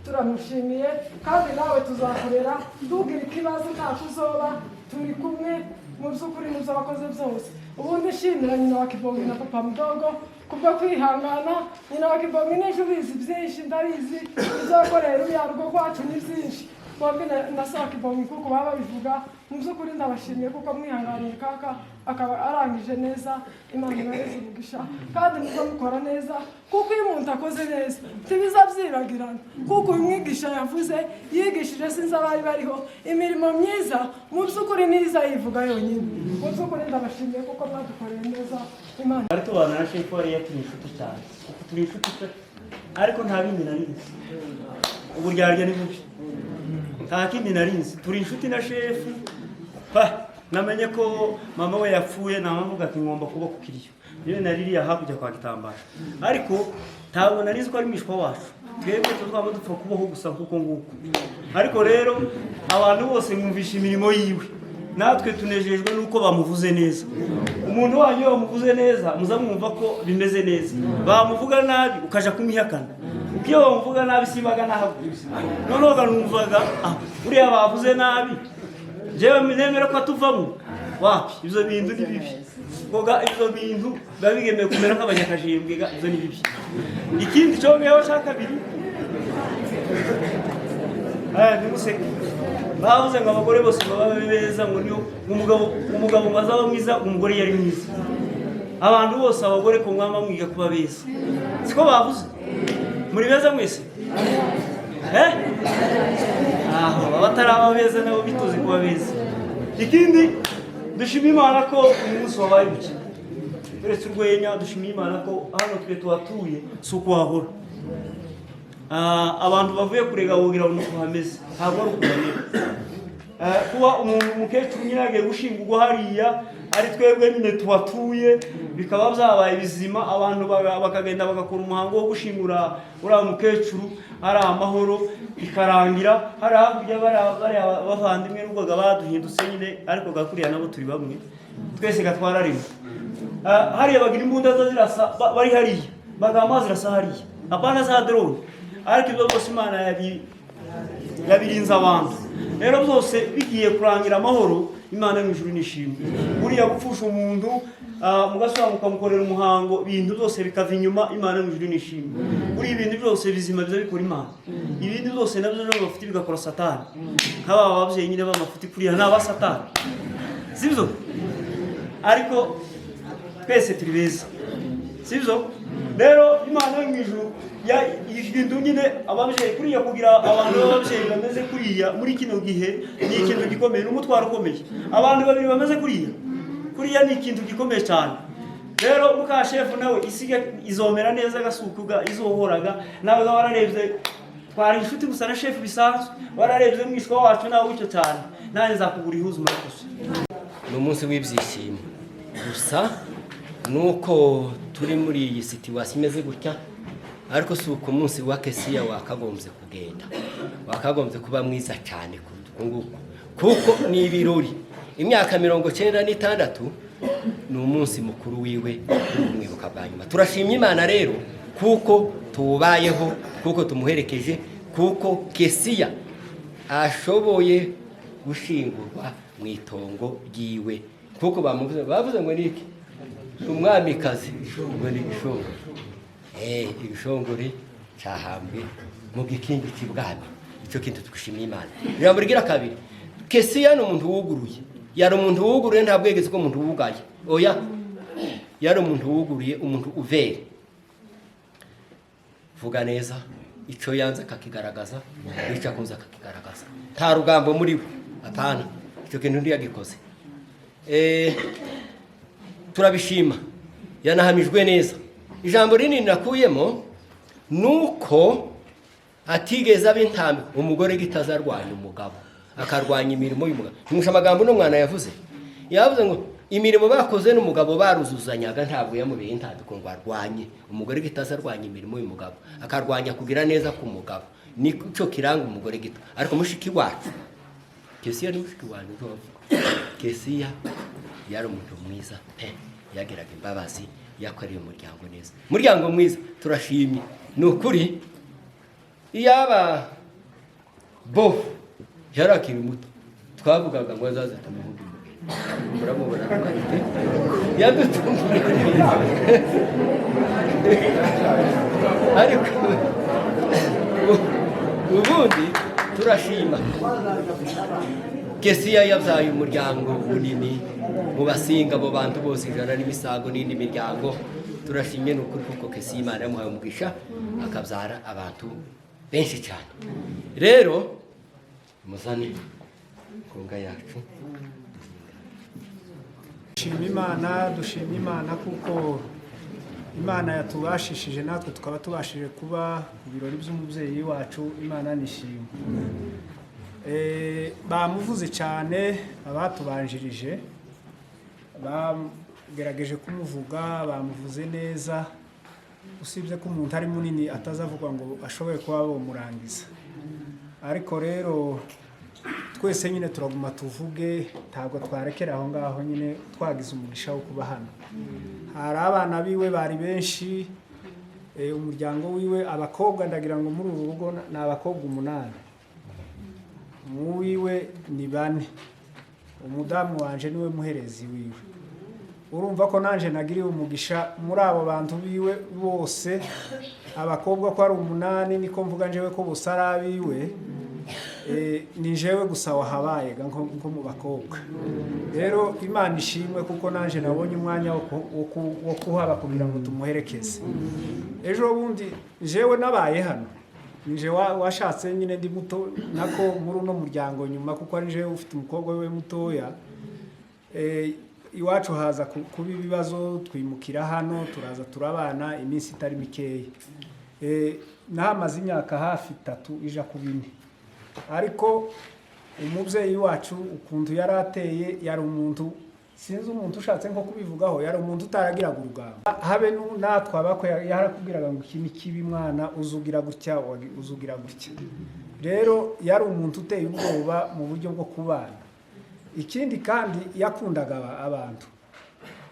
turamushimiye, kandi nawe tuzakorera, ntugire ikibazo, ntacyo uzoba, turi kumwe mu by'ukuri mu byo wakoze byose. Ubundi nshimira nyina wa Kibongi na papa mudogo kubwo kwihangana. Nyina wa Kibongi n'ejo ubizi byinshi, ndabizi ibyo wakoreye ruriya rugo rwacu ni byinshi, bombi na se wa Kibongi kuko baba babivuga. Mu by'ukuri ndabashimiye kuko mwihanganiye kaka akaba arangije neza. Imana ibahereze umugisha kandi muze mukora neza, kuko iyo umuntu akoze neza ntibiza byibagirana, kuko uyu mwigisha yavuze yigishije sinzi abari bariho imirimo myiza, mu by'ukuri niza yivuga yonyine. Mu by'ukuri ndabashimiye kuko mwadukoreye neza. Imana Twari tubana na shefu hariya, turi inshuti cyane, kuko turi inshuti pe, ariko nta bindi nari nzi. Uburyarya ni bubi, nta kindi nari nzi, turi inshuti na shefu pa. Namenye ko mama we yapfuye, namavuga ati ngomba kuba ku kiriyo, niyo naririya hakurya kwa Gitambara, ariko ntabwo nari nzi ko ari mwishwa wacu. Twebwe twaba dupfa kubaho gusa kuko nguko, ariko rero abantu bose mwumvisha imirimo yiwe, natwe tunejejwe nuko bamuvuze neza. Umuntu wanyu iyo bamuvuze neza muza mwumva ko bimeze neza, bamuvuga nabi ukaja kumwihakana. Kuko iyo bamuvuga nabi simbaga nahagurutse, noneho numvaga uriya bavuze nabi jewe nemera ko atuvamo wapi. Ibyo bintu ni bibi koga, ibyo bintu biba bigemewe kumera nk'abanyakajembwe, ibyo ni bibi. Ikindi cyongeyeho cya kabiri, ntimuseke, bavuze ngo abagore bose baba beza, ngo niyo umugabo ngo azaba mwiza, umugore yari mwiza. Abantu bose abagore ko mwama mwiga kuba beza, siko bavuze? Muri beza mwese aho abataraba beza nabo bitoze kuba beza. Ikindi dushima Imana ko uyu munsi wabaye muke, turetse urwenya, dushima Imana ko hano twe tuhatuye si uko wahora. Abantu bavuye kurega wogira ngo nuko hameze, ntabwo ari uko hameze. Kuba umuntu umukecuru nyine yagiye gushingurwa hariya ari twebwe nyine tuhatuye, bikaba byabaye bizima, abantu bakagenda bagakora umuhango wo gushingura uriya mukecuru ari amahoro, bikarangira. Hari hakurya bariya bavandimwe n'ubwo baduhindutse nyine, ariko gakuriya nabo turi bamwe twese gatwara rimwe. Hariya bagira imbunda zirasa bari hariya bagamba zirasa hariya, apana za drone, ariko ibyo byose Imana yabirinze abantu. Rero byose bigiye kurangira amahoro, Imana mu ijuru nishimwe. Buriya gupfusha umuntu mugasubira mukamukorera umuhango, ibintu byose bikava inyuma, Imana mu ijuru nishimwe. Buriya ibintu byose bizima biza bikora Imana, ibindi byose nabyo bafite bigakora Satani. Nk'aba babyeyi nyine b'amafuti kuriya ni aba Satani, sibyo? Ariko Twese turi beza, sibyo? Rero Imana yo mu ijuru ibintu nyine ababyeyi kuriya, kugira abantu b'ababyeyi bameze kuriya muri kino gihe ni ikintu gikomeye, ni umutwaro ukomeye. Abantu babiri bameze kuriya kuriya ni ikintu gikomeye cyane. Rero muka shefu nawe isiga izomera neza, agasukuga izohoraga nawe wararebye, twari inshuti gusa na shefu bisanzwe, wararebye mwishwa wacu nawe wicyo cyane, nanjye nzakugura ihuzu. Murakoze. Ni umunsi w'ibyishimo, gusa nuko turi muri iyi situation imeze gutya, ariko si uko umunsi wa Kesiya wakagombye kugenda, wakagombye kuba mwiza cyane kuruta uku nguku, kuko ni ibirori. Imyaka 96 ni umunsi mukuru wiwe wo kumwibuka bwa nyuma. Turashimye Imana rero kuko tuwubayeho, kuko tumuherekeje, kuko Kesiya ashoboye gushingurwa mu itongo ryiwe, kuko bamuvuze, bavuze ngo ni iki? Ni umwamikazi, ngo ni igishongore. Igishongore cyahambwe mu gikingi cy'ibwami. Icyo kintu twishimiye Imana. Ijambo rigira kabiri, Kesiya ni umuntu wuguruye, yari umuntu wuguruye, ntabwo yigeze ko umuntu wugaye, oya, yari umuntu wuguruye, umuntu uvere, vuga neza, icyo yanze akakigaragaza n'icyo akunze akakigaragaza, nta rugambo muri we, apana, icyo kintu ntiyagikoze. Turabishima, yanahamijwe neza. Ijambo rinini nakuyemo ni uko atigeze aba intambwe umugore gitazarwanya umugabo, akarwanya imirimo y'umugabo. Ntimushe amagambo uno mwana yavuze, yavuze ngo imirimo bakoze n'umugabo baruzuzanyaga, ntabwo yamubeye intambiko ngo arwanye umugore gitazarwanya imirimo y'umugabo, akarwanya kugira neza k'umugabo. Nicyo kiranga umugore gito. Ariko mushiki wacu Kesiya, ni mushiki wanjye ntiwavuga, Kesiya yari umuntu mwiza pe, yagiraga imbabazi, yakoreye umuryango neza, umuryango mwiza. Turashimye, ni ukuri. Iyaba bo yari akiri muto, twavugaga ngo azaze tumuhuge umugeni. Muramubona marite yadutunguye neza, ariko ubundi turashima. Kesiya yabyaye umuryango munini mu Basinga, abo bantu bose ijana n'imisago n'indi miryango. Turashimye, ni ukuri, kuko Kesiya Imana yamuhaye umugisha akabyara abantu benshi cyane. Rero muzane konga yacu. Dushima Imana, dushima Imana kuko Imana yatubashishije natwe tukaba tubashije kuba mu birori by'umubyeyi wacu. Imana nishimwe. Bamuvuze cyane abatubanjirije, bagerageje kumuvuga, bamuvuze neza, usibye ko umuntu ari munini atazavuga ngo ashobore kuba bamurangiza. Ariko rero twese nyine turaguma tuvuge, ntabwo twarekera aho ngaho nyine. Twagize umugisha wo kuba hano, hari abana biwe bari benshi, umuryango wiwe, abakobwa ndagira ngo muri uru rugo ni abakobwa 8, mu wiwe ni 4, umudamu wanje niwe muherezi wiwe. Urumva ko nanje nagiriwe umugisha muri abo bantu biwe bose, abakobwa ko ari 8, niko mvuga njewe ko bose ari abiwe. Ni jewe gusa wahabaye nko mu bakobwa. Rero Imana ishimwe kuko nanje nabonye umwanya wo kuhaba kugira ngo tumuherekeze. Ejo bundi jewe nabaye hano, nije washatse nyine ndi muto nako muri uno muryango nyuma, kuko ari jewe ufite umukobwa we mutoya. Iwacu haza kuba ibibazo, twimukira hano, turaza turabana iminsi itari mikeya. Nahamaze imyaka hafi 3 ija ku 4. Ariko umubyeyi wacu ukuntu yari ateye, yari umuntu, sinzi umuntu ushatse nko kubivugaho, yari umuntu utaragiraga urugamba habe natwe abakwe. Yarakubwiraga ngo iki ni kibi mwana, uzugira gutya, uzugira gutya. Rero yari umuntu uteye ubwoba mu buryo bwo kubana. Ikindi kandi yakundaga abantu,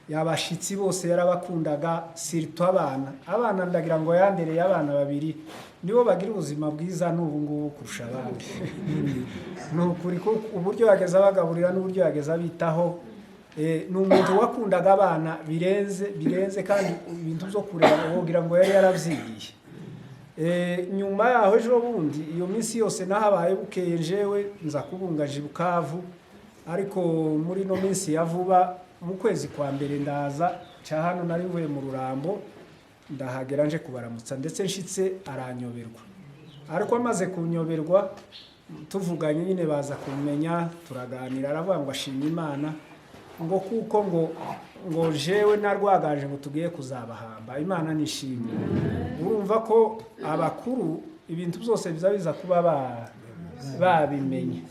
yabashitsi bose yarabakundaga, surtout abana. Abana ndagira ngo yandereye abana 2, nibo bagira ubuzima bwiza n'ubu ngubu kurusha abandi. Ni ukuri ko uburyo yageze abagaburira n'uburyo yageze abitaho, ni umuntu wakundaga abana birenze birenze, kandi ibintu byo kureba wogira ngo yari yaravyigiye. Nyuma yaho ejo bundi iyo minsi yose nahabaye, bukeye jewe nza kubungaje Bukavu, ariko muri no minsi ya vuba mu kwezi kwa mbere ndaza. Cya hano nari mvuye mu Rurambo, ndahagera nje kubaramutsa, ndetse nshitse aranyoberwa. Ariko amaze kunyoberwa, tuvuganye nyine, baza kumenya, turaganira, aravuga ngo ashimye Imana, ngo kuko ngo jewe na Rwaganje ngo tugiye kuzabahamba. Imana nishimye. Urumva ko abakuru ibintu byose biza biza kuba babimenye.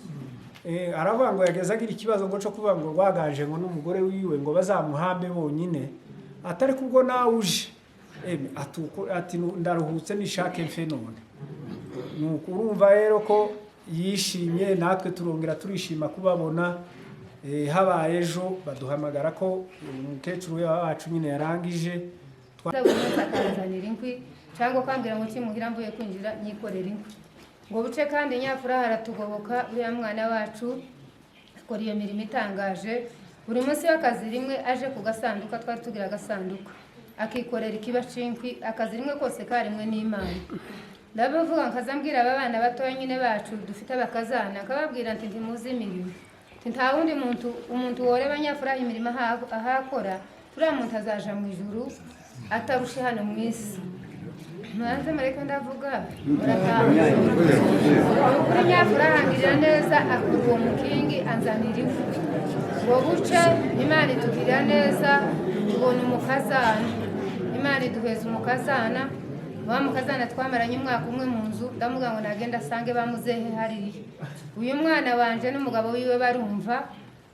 Aravuga ngo yageze agira ikibazo ngo cyo kuvuga ngo Rwaganje ngo n'umugore wiwe ngo bazamuhambe bonyine, atari kubwo nawe uje. Ati ndaruhutse, nishake mfe none. Nuko urumva rero ko yishimye, natwe turongera turishima kubabona. Habaye ejo baduhamagara ko umukecuru wacu nyine yarangije. Buri munsi akanzanira inkwi, cyangwa akambwira ngo kimuhira mvuye kwinjira nyikorera inkwi ngo buce. Kandi nyafura haratugoboka, uriya mwana wacu akora iyo mirimo itangaje. Buri munsi w'akazi rimwe aje ku gasanduka, twari tugira agasanduka, akikorera ikiba c'inkwi, akazi rimwe kose karimwe n'Imana. Ndabavuga, nkazambwira aba bana batoya nyine bacu dufite abakazana, nkababwira nti ntimuzi imirimo, nti nta wundi muntu, umuntu woreba nyafura imirimo ahakora, turiya muntu azaja mu ijuru atarushe hano mu isi. Mubanze mureke ndavuga, murataha. Ukuri nyafura arangirira neza, akura uwo mukingi, anzanira ivu ngo buce. Imana itugirira neza, tubona umukazana. Imana iduheza umukazana. Wa mukazana twamaranye umwaka umwe mu nzu. Ndamubwira ngo nagenda asange bamuzehe hariya. Uyu mwana wanje n'umugabo wiwe barumva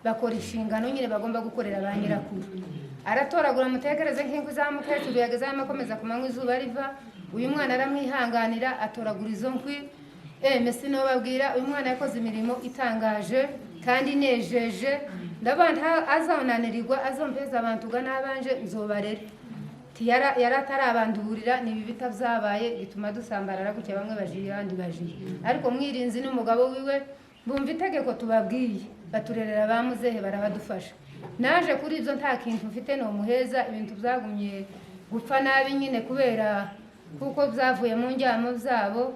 bakora inshingano nyine bagomba gukorera ba nyirakuru. Aratoragura, mutekereze nk'inkwi za mukecuru yageze akomeza ku manywa izuba riva. Uyu mwana aramwihanganira, atoragura izo nkwi. Mesi babwira, uyu mwana yakoze imirimo itangaje kandi inejeje. Ndabona azonanirirwa, azompeza abantu ga n'abanje nzobarere. Yari atarabandurira, ni ibi bitabyabaye bituma dusambarara gutya, bamwe bajiye abandi bajiye. Ariko mwirinzi n'umugabo wiwe bumva itegeko tubabwiye, baturerera ba muzehe, barabadufasha. Naje kuri ibyo nta kintu mfite nomuheza, ibintu byagumye gupfa nabi nyine kubera kuko byavuye mu njyamo zabo.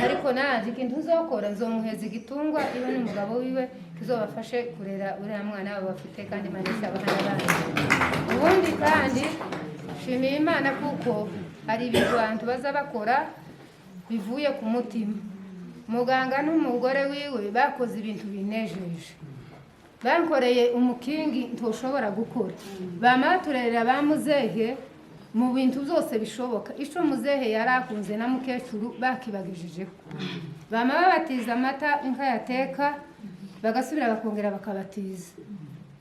Ariko naje ikintu nzokora, nzomuheza igitungwa iwe n'umugabo wiwe kizobafashe kurera uriya mwana wabo bafite, kandi Imana isabaha n'abandi. Ubundi kandi nshimiye Imana kuko hari ibintu abantu baza bakora bivuye ku mutima. Muganga n'umugore wiwe bakoze ibintu binejeje, bankoreye umukingi ntushobora gukora. Bama baturerera ba muzehe mu bintu byose bishoboka. Ico muzehe yari akunze na mukecuru bakibagejejeho. Bama babatiza amata, inka yateka bagasubira bakongera bakabatiza.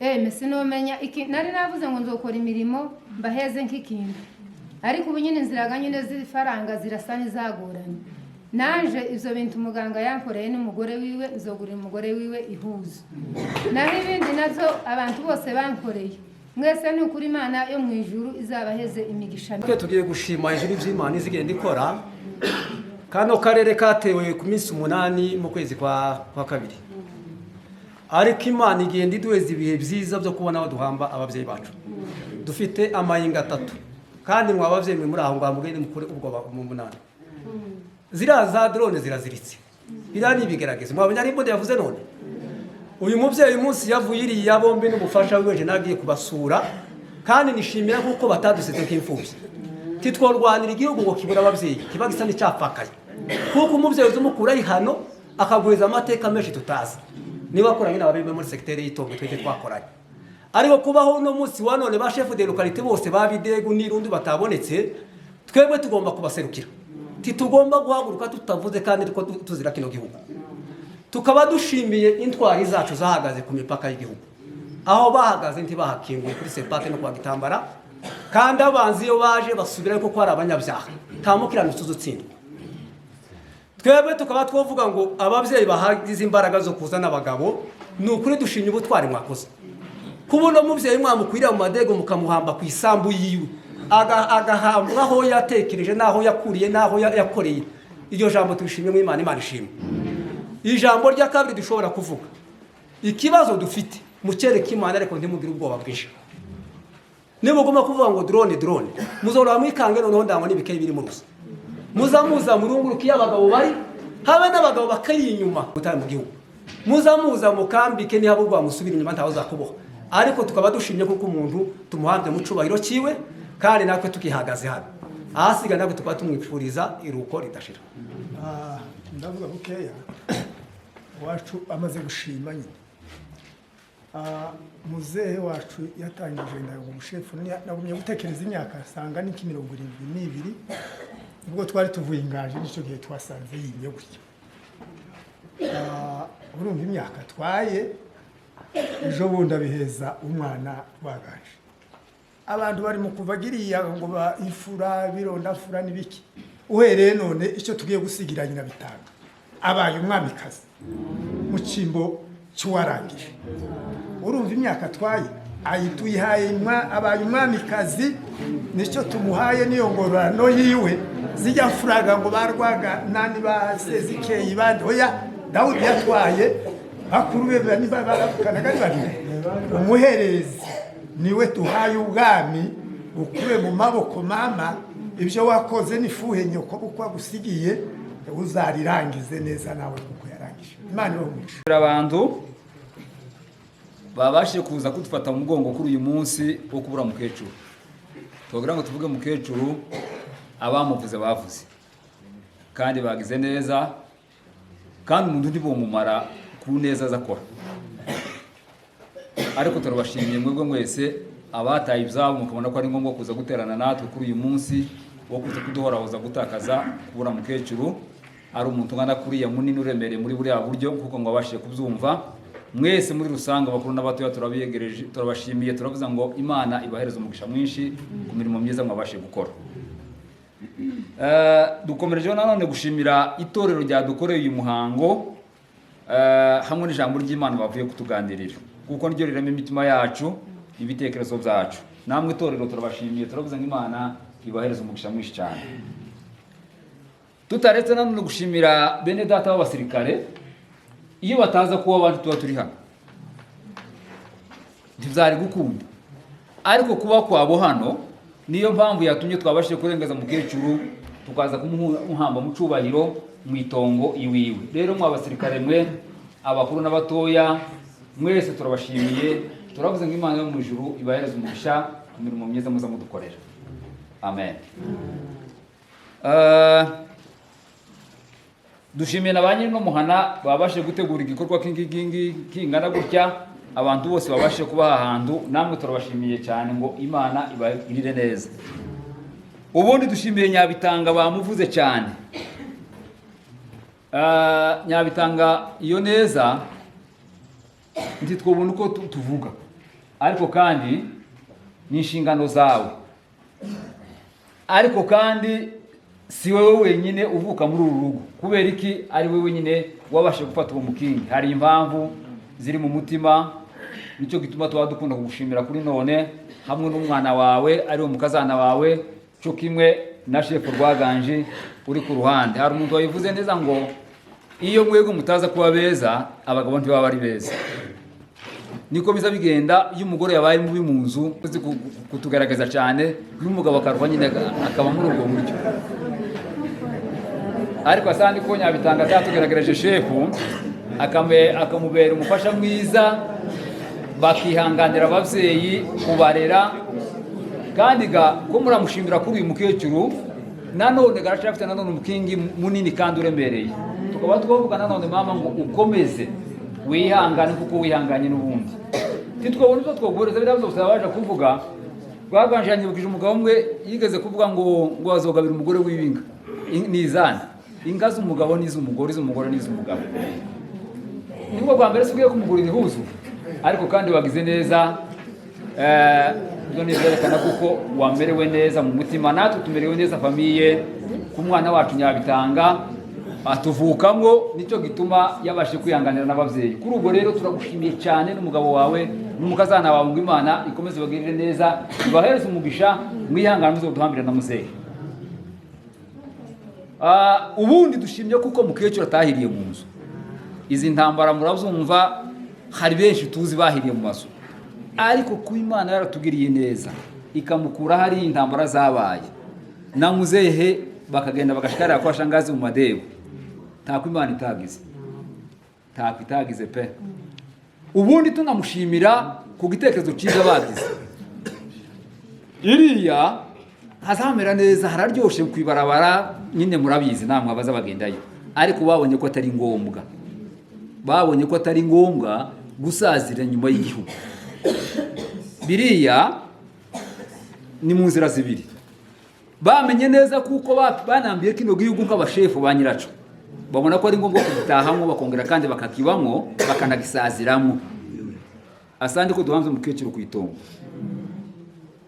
Mesi nomenya iki nari navuze ngo nzokora imirimo mbaheze nk'ikintu, ariko ubu nyine inziraga nyine z'ifaranga zirasa n'izagoranye. Naje ivyo bintu muganga yankoreye n'umugore wiwe, nzogurira umugore wiwe ihuzo. Naho ibindi navyo abantu bose bankoreye, mwese ni ukuri Imana yo mu ijuru izabaheze imigisha. Twe tugiye gushima hejuru ivy'Imana izigenda ikora. Kano karere katewe ku minsi 8 mu kwezi kwa kabiri, ariko Imana igenda iduheza ibihe byiza byo kubona aho duhamba ababyeyi bacu. Dufite amayinga 3, kandi mwa ababyeyi mwe muri aho ngaho mugende mukore ubwo mu 8. Ziriya za drone ziraziritse, biriya ni ibigeragezo. Mwabonye ari imbunda yavuze none. Uyu mubyeyi umunsi yavuye iriya bombi n'umufasha wiwe nagiye kubasura, kandi nishimira kuko batadusize nk'imfubyi. Titworwanira igihugu ngo kibura ababyeyi, kiba gisa n'icyapfakaye, kuko umubyeyi uzumukura hano akaguheza amateka menshi tutazi. Niba akoranye n'ababebe muri secteur y'itongo twese twakoranye, ariko kubaho uno munsi wa none ba chef de localité bose babidegu n'irundi batabonetse, twebwe tugomba kubaserukira. Titugomba guhaguruka tutavuze kandi ko tuzira kino gihugu. Tukaba dushimiye intwari zacu zahagaze ku mipaka y'igihugu, aho bahagaze ntibahakinguye kuri sepate no kwa Gitambara, kandi abanzi iyo baje basubira kuko ari abanyabyaha, nta mukiranutsi uzutsindwa. Twebwe tukaba twovuga ngo ababyeyi bahagize imbaraga zo kuzana abagabo, ni ukuri dushimye ubutwari mwakoze. Kubona umubyeyi mwamukwirira mu madego mukamuhamba ku isambu yiwe, agahambwa aho yatekereje n'aho yakuriye n'aho yakoreye, iryo jambo turishimye mu Imana, Imana ishimwe. Ijambo rya kabiri dushobora kuvuga, ikibazo dufite mukereka Imana, ariko ntimugire ubwoba bwinshi. Niba ugomba kuvuga ngo drone drone, muzora mwikange noneho ndangwa n'ibikayi biri mu rusa. Muza murunguruka iyo abagabo bari, habe n'abagabo bakari inyuma mutari mu gihugu. Muza mukambike niba ubwo musubira inyuma ntawe uzakuboha. Ariko tukaba dushimye kuko umuntu tumuhambye mu cubahiro cyiwe, kandi natwe tukihagaze hano ahasiga, natwe tukaba tumwifuriza iruko ridashira. Ndavuga bukeya, wacu amaze gushima nyine. Muzehe wacu yatangije ndago umushefu, nagumye gutekereza imyaka asanga ni 72, ubwo twari tuvuye ingaje, nicyo gihe twasanze yimye gutya. Urumva imyaka twaye, ejo bundi abiheza umwana waganje. Abantu bari mu kuva giriya ngo ba imfura birondafura n'ibiki, uhereye none icyo tugiye gusigira nyina bitanga, abaye umwamikazi mu cyimbo cy'uwarangije. Urumva imyaka atwaye ayituyihaye, abaye umwamikazi, nicyo tumuhaye, niyo ngororano yiwe. Zijya mfuraga ngo barwaga nani ba Sezikeyi bandi, oya, Dawudi yatwaye bakuru be baravukanaga ari babiri. Umuherezi niwe tuhaye ubwami bukure mu maboko. Mama, ibyo wakoze n'ifuhe nyoko uko agusigiye uzarirangize neza nawe kuko yarangije. Imana ibahe umugisha. Abantu babashije kuza kudufata mu mugongo kuri uyu munsi wo kubura mukecuru, tugira ngo tuvuge mukecuru, abamuvuze bavuze kandi bagize neza, kandi umuntu ntibumumara ku neza azakora. Ariko turabashimiye mwebwe mwese abataye ibyabo mukabona ko ari ngombwa kuza guterana natwe kuri uyu munsi wo kuza kuduhorahoza gutakaza kubura mukecuru, ari umuntu ungana kuriya munini uremereye muri buriya buryo, kuko ngo abashije kubyumva mwese muri rusange, abakuru n'abatoya, turabiyegereje, turabashimiye, turavuze ngo Imana ibahereze umugisha mwinshi ku mirimo myiza mwabashije gukora. Dukomerejeho nanone gushimira itorero ryadukoreye uyu muhango, hamwe n'ijambo ry'Imana bavuye kutuganirira, kuko niryo rirema imitima yacu, ibitekerezo byacu. Namwe itorero turabashimiye, turavuze ngo Imana ibahereze umugisha mwinshi cyane. Tutaretse nanone gushimira bene data b'abasirikare, iyo bataza kuba abantu tuba turi hano ntibyari gukunda, ariko kuba kwabo hano niyo mpamvu yatumye twabashije kurengeza mukecuru, tukaza kumuhamba mu cubahiro mu itongo iwiwe. Rero mwa basirikare mwe, abakuru n'abatoya, mwese turabashimiye, turavuze ngo Imana yo mu ijuru ibahereze umugisha ku mirimo myiza muza mudukorera. Amen. Dushimiye na ba nyiri n'umuhana babashije gutegura igikorwa kingi kingana gutya, abantu bose babashije kuba ahantu, namwe turabashimiye cyane ngo Imana ibagirire neza. Ubundi dushimiye Nyabitanga bamuvuze cyane. Nyabitanga iyo neza ntitwobona uko tuvuga, ariko kandi ni inshingano zawe, ariko kandi si wowe wenyine uvuka muri uru rugo. Kubera iki ari wowe wenyine wabashe gufata uwo mukingi? Hari impamvu ziri mu mutima, nicyo gituma tuba dukunda kugushimira kuri none, hamwe n'umwana wawe ari wo mukazana wawe, cyo kimwe na shefu Rwaganje uri ku ruhande. Hari umuntu wabivuze neza ngo iyo mwebwe mutaza kuba beza, abagabo ntibaba ari beza. Niko biza bigenda iyo umugore yabaye mubi mu nzu, uzi kutugaragaza cyane, n'umugabo akarwa nyine akaba muri ubwo buryo. Ariko asandi ko Nyabitanga atatugaragaje shefu, akamubera umufasha mwiza, bakihanganira ababyeyi kubarera, kandi ga ko muramushimira kuri uyu mukecuru, nanone garacafite nanone umukingi munini kandi uremereye. Tukaba twavuga nanone mama ngo ukomeze wihangane kuko wihanganye n'ubundi. Titwabona ibyo twoguhereza biriya byose baje kuvuga. Rwaganje yanyibukije umugabo umwe yigeze kuvuga ngo azogabira umugore w'ibinga nizane inga z'umugabo n'iz'umugore, iz'umugore n'iz'umugabo. Nibwo bwa mbere sugiye kumugurira ihuzu, ariko kandi wagize neza. Ibyo ni byerekana kuko wamerewe neza mu mutima, natwe tumerewe neza famiye ku mwana wacu Nyabitanga atuvukamwo, nicyo gituma yabashije kwihanganira n'ababyeyi. Kuri ubwo rero turagushimiye cyane n'umugabo wawe n'umukazana wawe, ngo Imana ikomeze ibagirire neza, ibahereze umugisha, mwihangane muze kuduhambira na muzehe. Ubundi dushimye kuko mukecuru atahiriye mu nzu. Izi ntambara murabyumva, hari benshi tuzi bahiriye mu mazu, ariko ku Imana yaratugiriye neza ikamukura hari intambara zabaye na muzehe, bakagenda bagashikarira kwa shangazi mu madebo. Ntako Imana itagize, ntako itagize pe. Ubundi tunamushimira Ku gitekerezo cyiza bagize, iriya hazamera neza, hararyoshe ku ibarabara nyine, murabizi namwe abaza bagendayo. Ariko babonye ko atari ngombwa, babonye ko atari ngombwa gusazira nyuma y'igihugu. Biriya ni mu nzira zibiri. Bamenye neza kuko banambiye kino gihugu nk'abashefu ba nyiraco, babona ko ari ngombwa kugitahamo, bakongera kandi bakakibamo, bakanagisaziramo. Asante ko duhanze umukecuru ku itongo.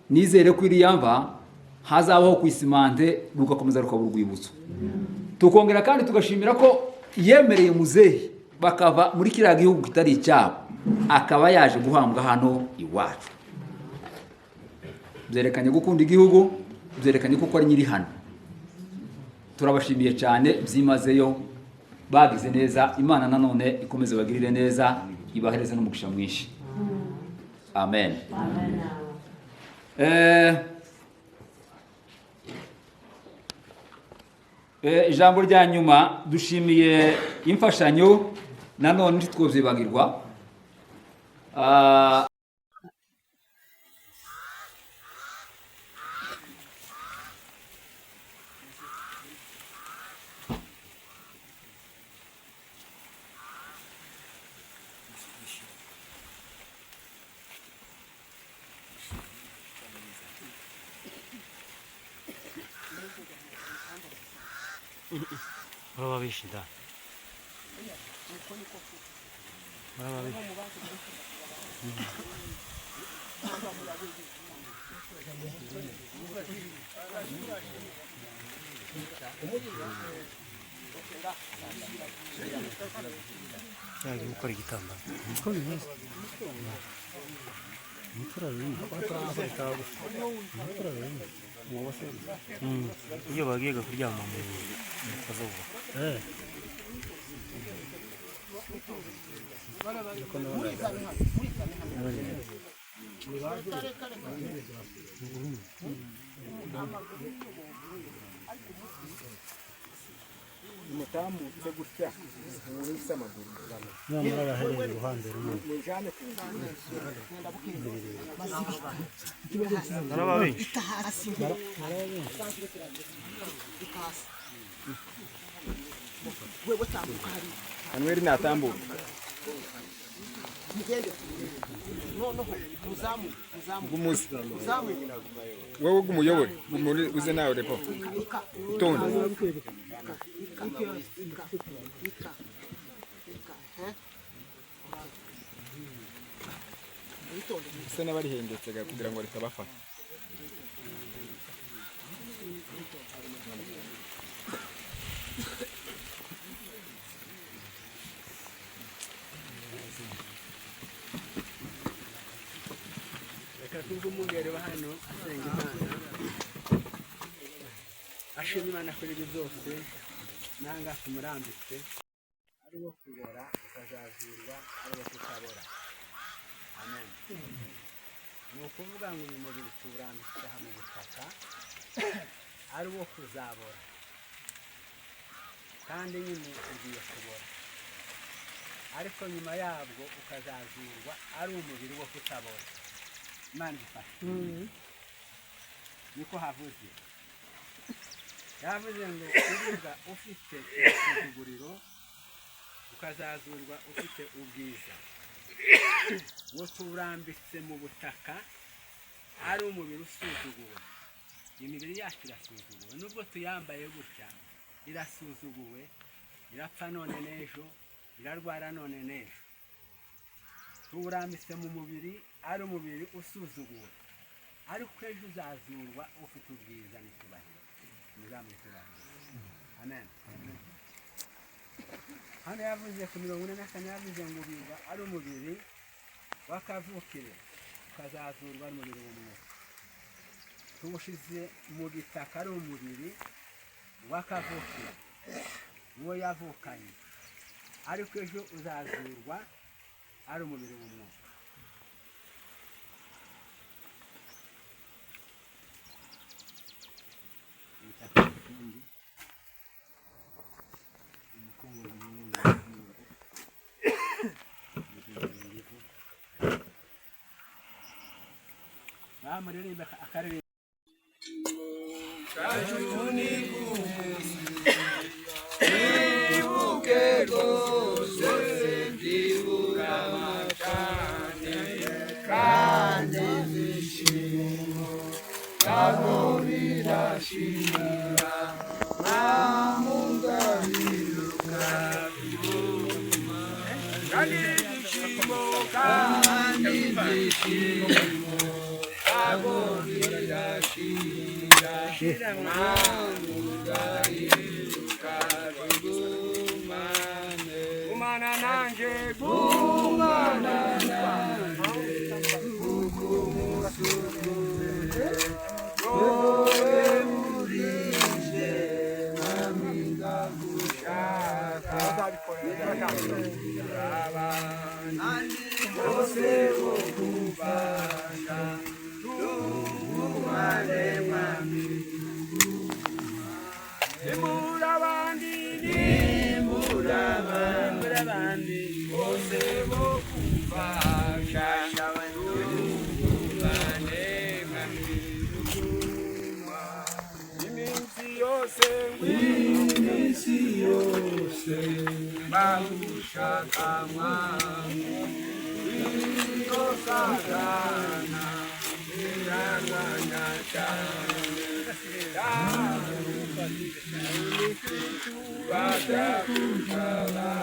Nizere ko iriya mva hazabaho ku isimante, rugakomeza rukaba urwibutso. Tukongera kandi tugashimira ko yemereye muzehe bakava muri kiriya gihugu kitari icyabo, akaba yaje guhambwa hano iwacu. Byerekanye gukunda igihugu, byerekanye kuko ari nyiri hano. Turabashimiye cyane byimazeyo, bagize neza. Imana nanone ikomeze bagirire neza, ibahereze n'umugisha mwinshi. Amen. Ijambo rya nyuma, dushimiye imfashanyo nanone, ntitwobyibagirwa. Murababishe da, murababishe. Yagiye gukora igitambaro niko bimeze. Iyo bagiye kuryama mu kazuba. Mutambutse gutya mwese amaguru. Nyamara abahereye uruhande rumwe. Mujane ku Murababishe. Manuel natambuka. Gumuze. Wewe gumuyobore, gumuri uze nawe repo. Utonde. Se n'abarihengetse kugira ngo ritabafata. Reka twumve umwungeri wa hano asenga Imana, ashima Imana kuri ibyo byose nanga tumurambitse, ari uwo kubora ukazazurwa, ari uwo kutabora. Amen. Ni ukuvuga ngo uyu mubiri tuwurambitse aha mu butaka, ari uwo kuzabora, kandi nyine ugiye kubora, ariko nyuma yabwo ukazazurwa ari umubiri wo kutabora. Imana idufashe. Niko havuze, yavuze ngo uvuga ufite isuzuguriro ukazazurwa ufite ubwiza. Ngo tuwurambitse mu butaka ari umubiri usuzuguwe. Imibiri yacu irasuzuguwe, nubwo tuyambaye gutya irasuzuguwe, irapfa none n'ejo, irarwara none n'ejo. Tuwurambitse mu mubiri ari umubiri usuzuguwe, ariko ejo uzazurwa ufite ubwiza n'icyubahiro. Muzamuye icyubahiro. Amen. Hano yavuze ku 44, yavuze ngo ubiba ari umubiri w'akavukire, ukazazurwa ari umubiri w'umwuka. Tuwushize mu gitaka ari umubiri w'akavukire, uwo yavukanye, ariko ejo uzazurwa ari umubiri w'umwuka. Namuririmbe akaririmbo. Ibuke rwose ndibuka cyane kandi ibyishimo ntabwo birashira ntamungabiruka kandi ibyishimo kandi ibyishimo ntabwo birashira ntamungabiruka gumane gumana nanjye gumana nanjye kuko umusukuye wowe burije mwami ndagushaka abandi bose bo kumfasha tugumane mwami nimbura abandi nimbura abandi bose bo kumfasha tugumane mwami iminsi yose iminsi yose bagushaka mwami iyo satana iranganya cyane batakutabara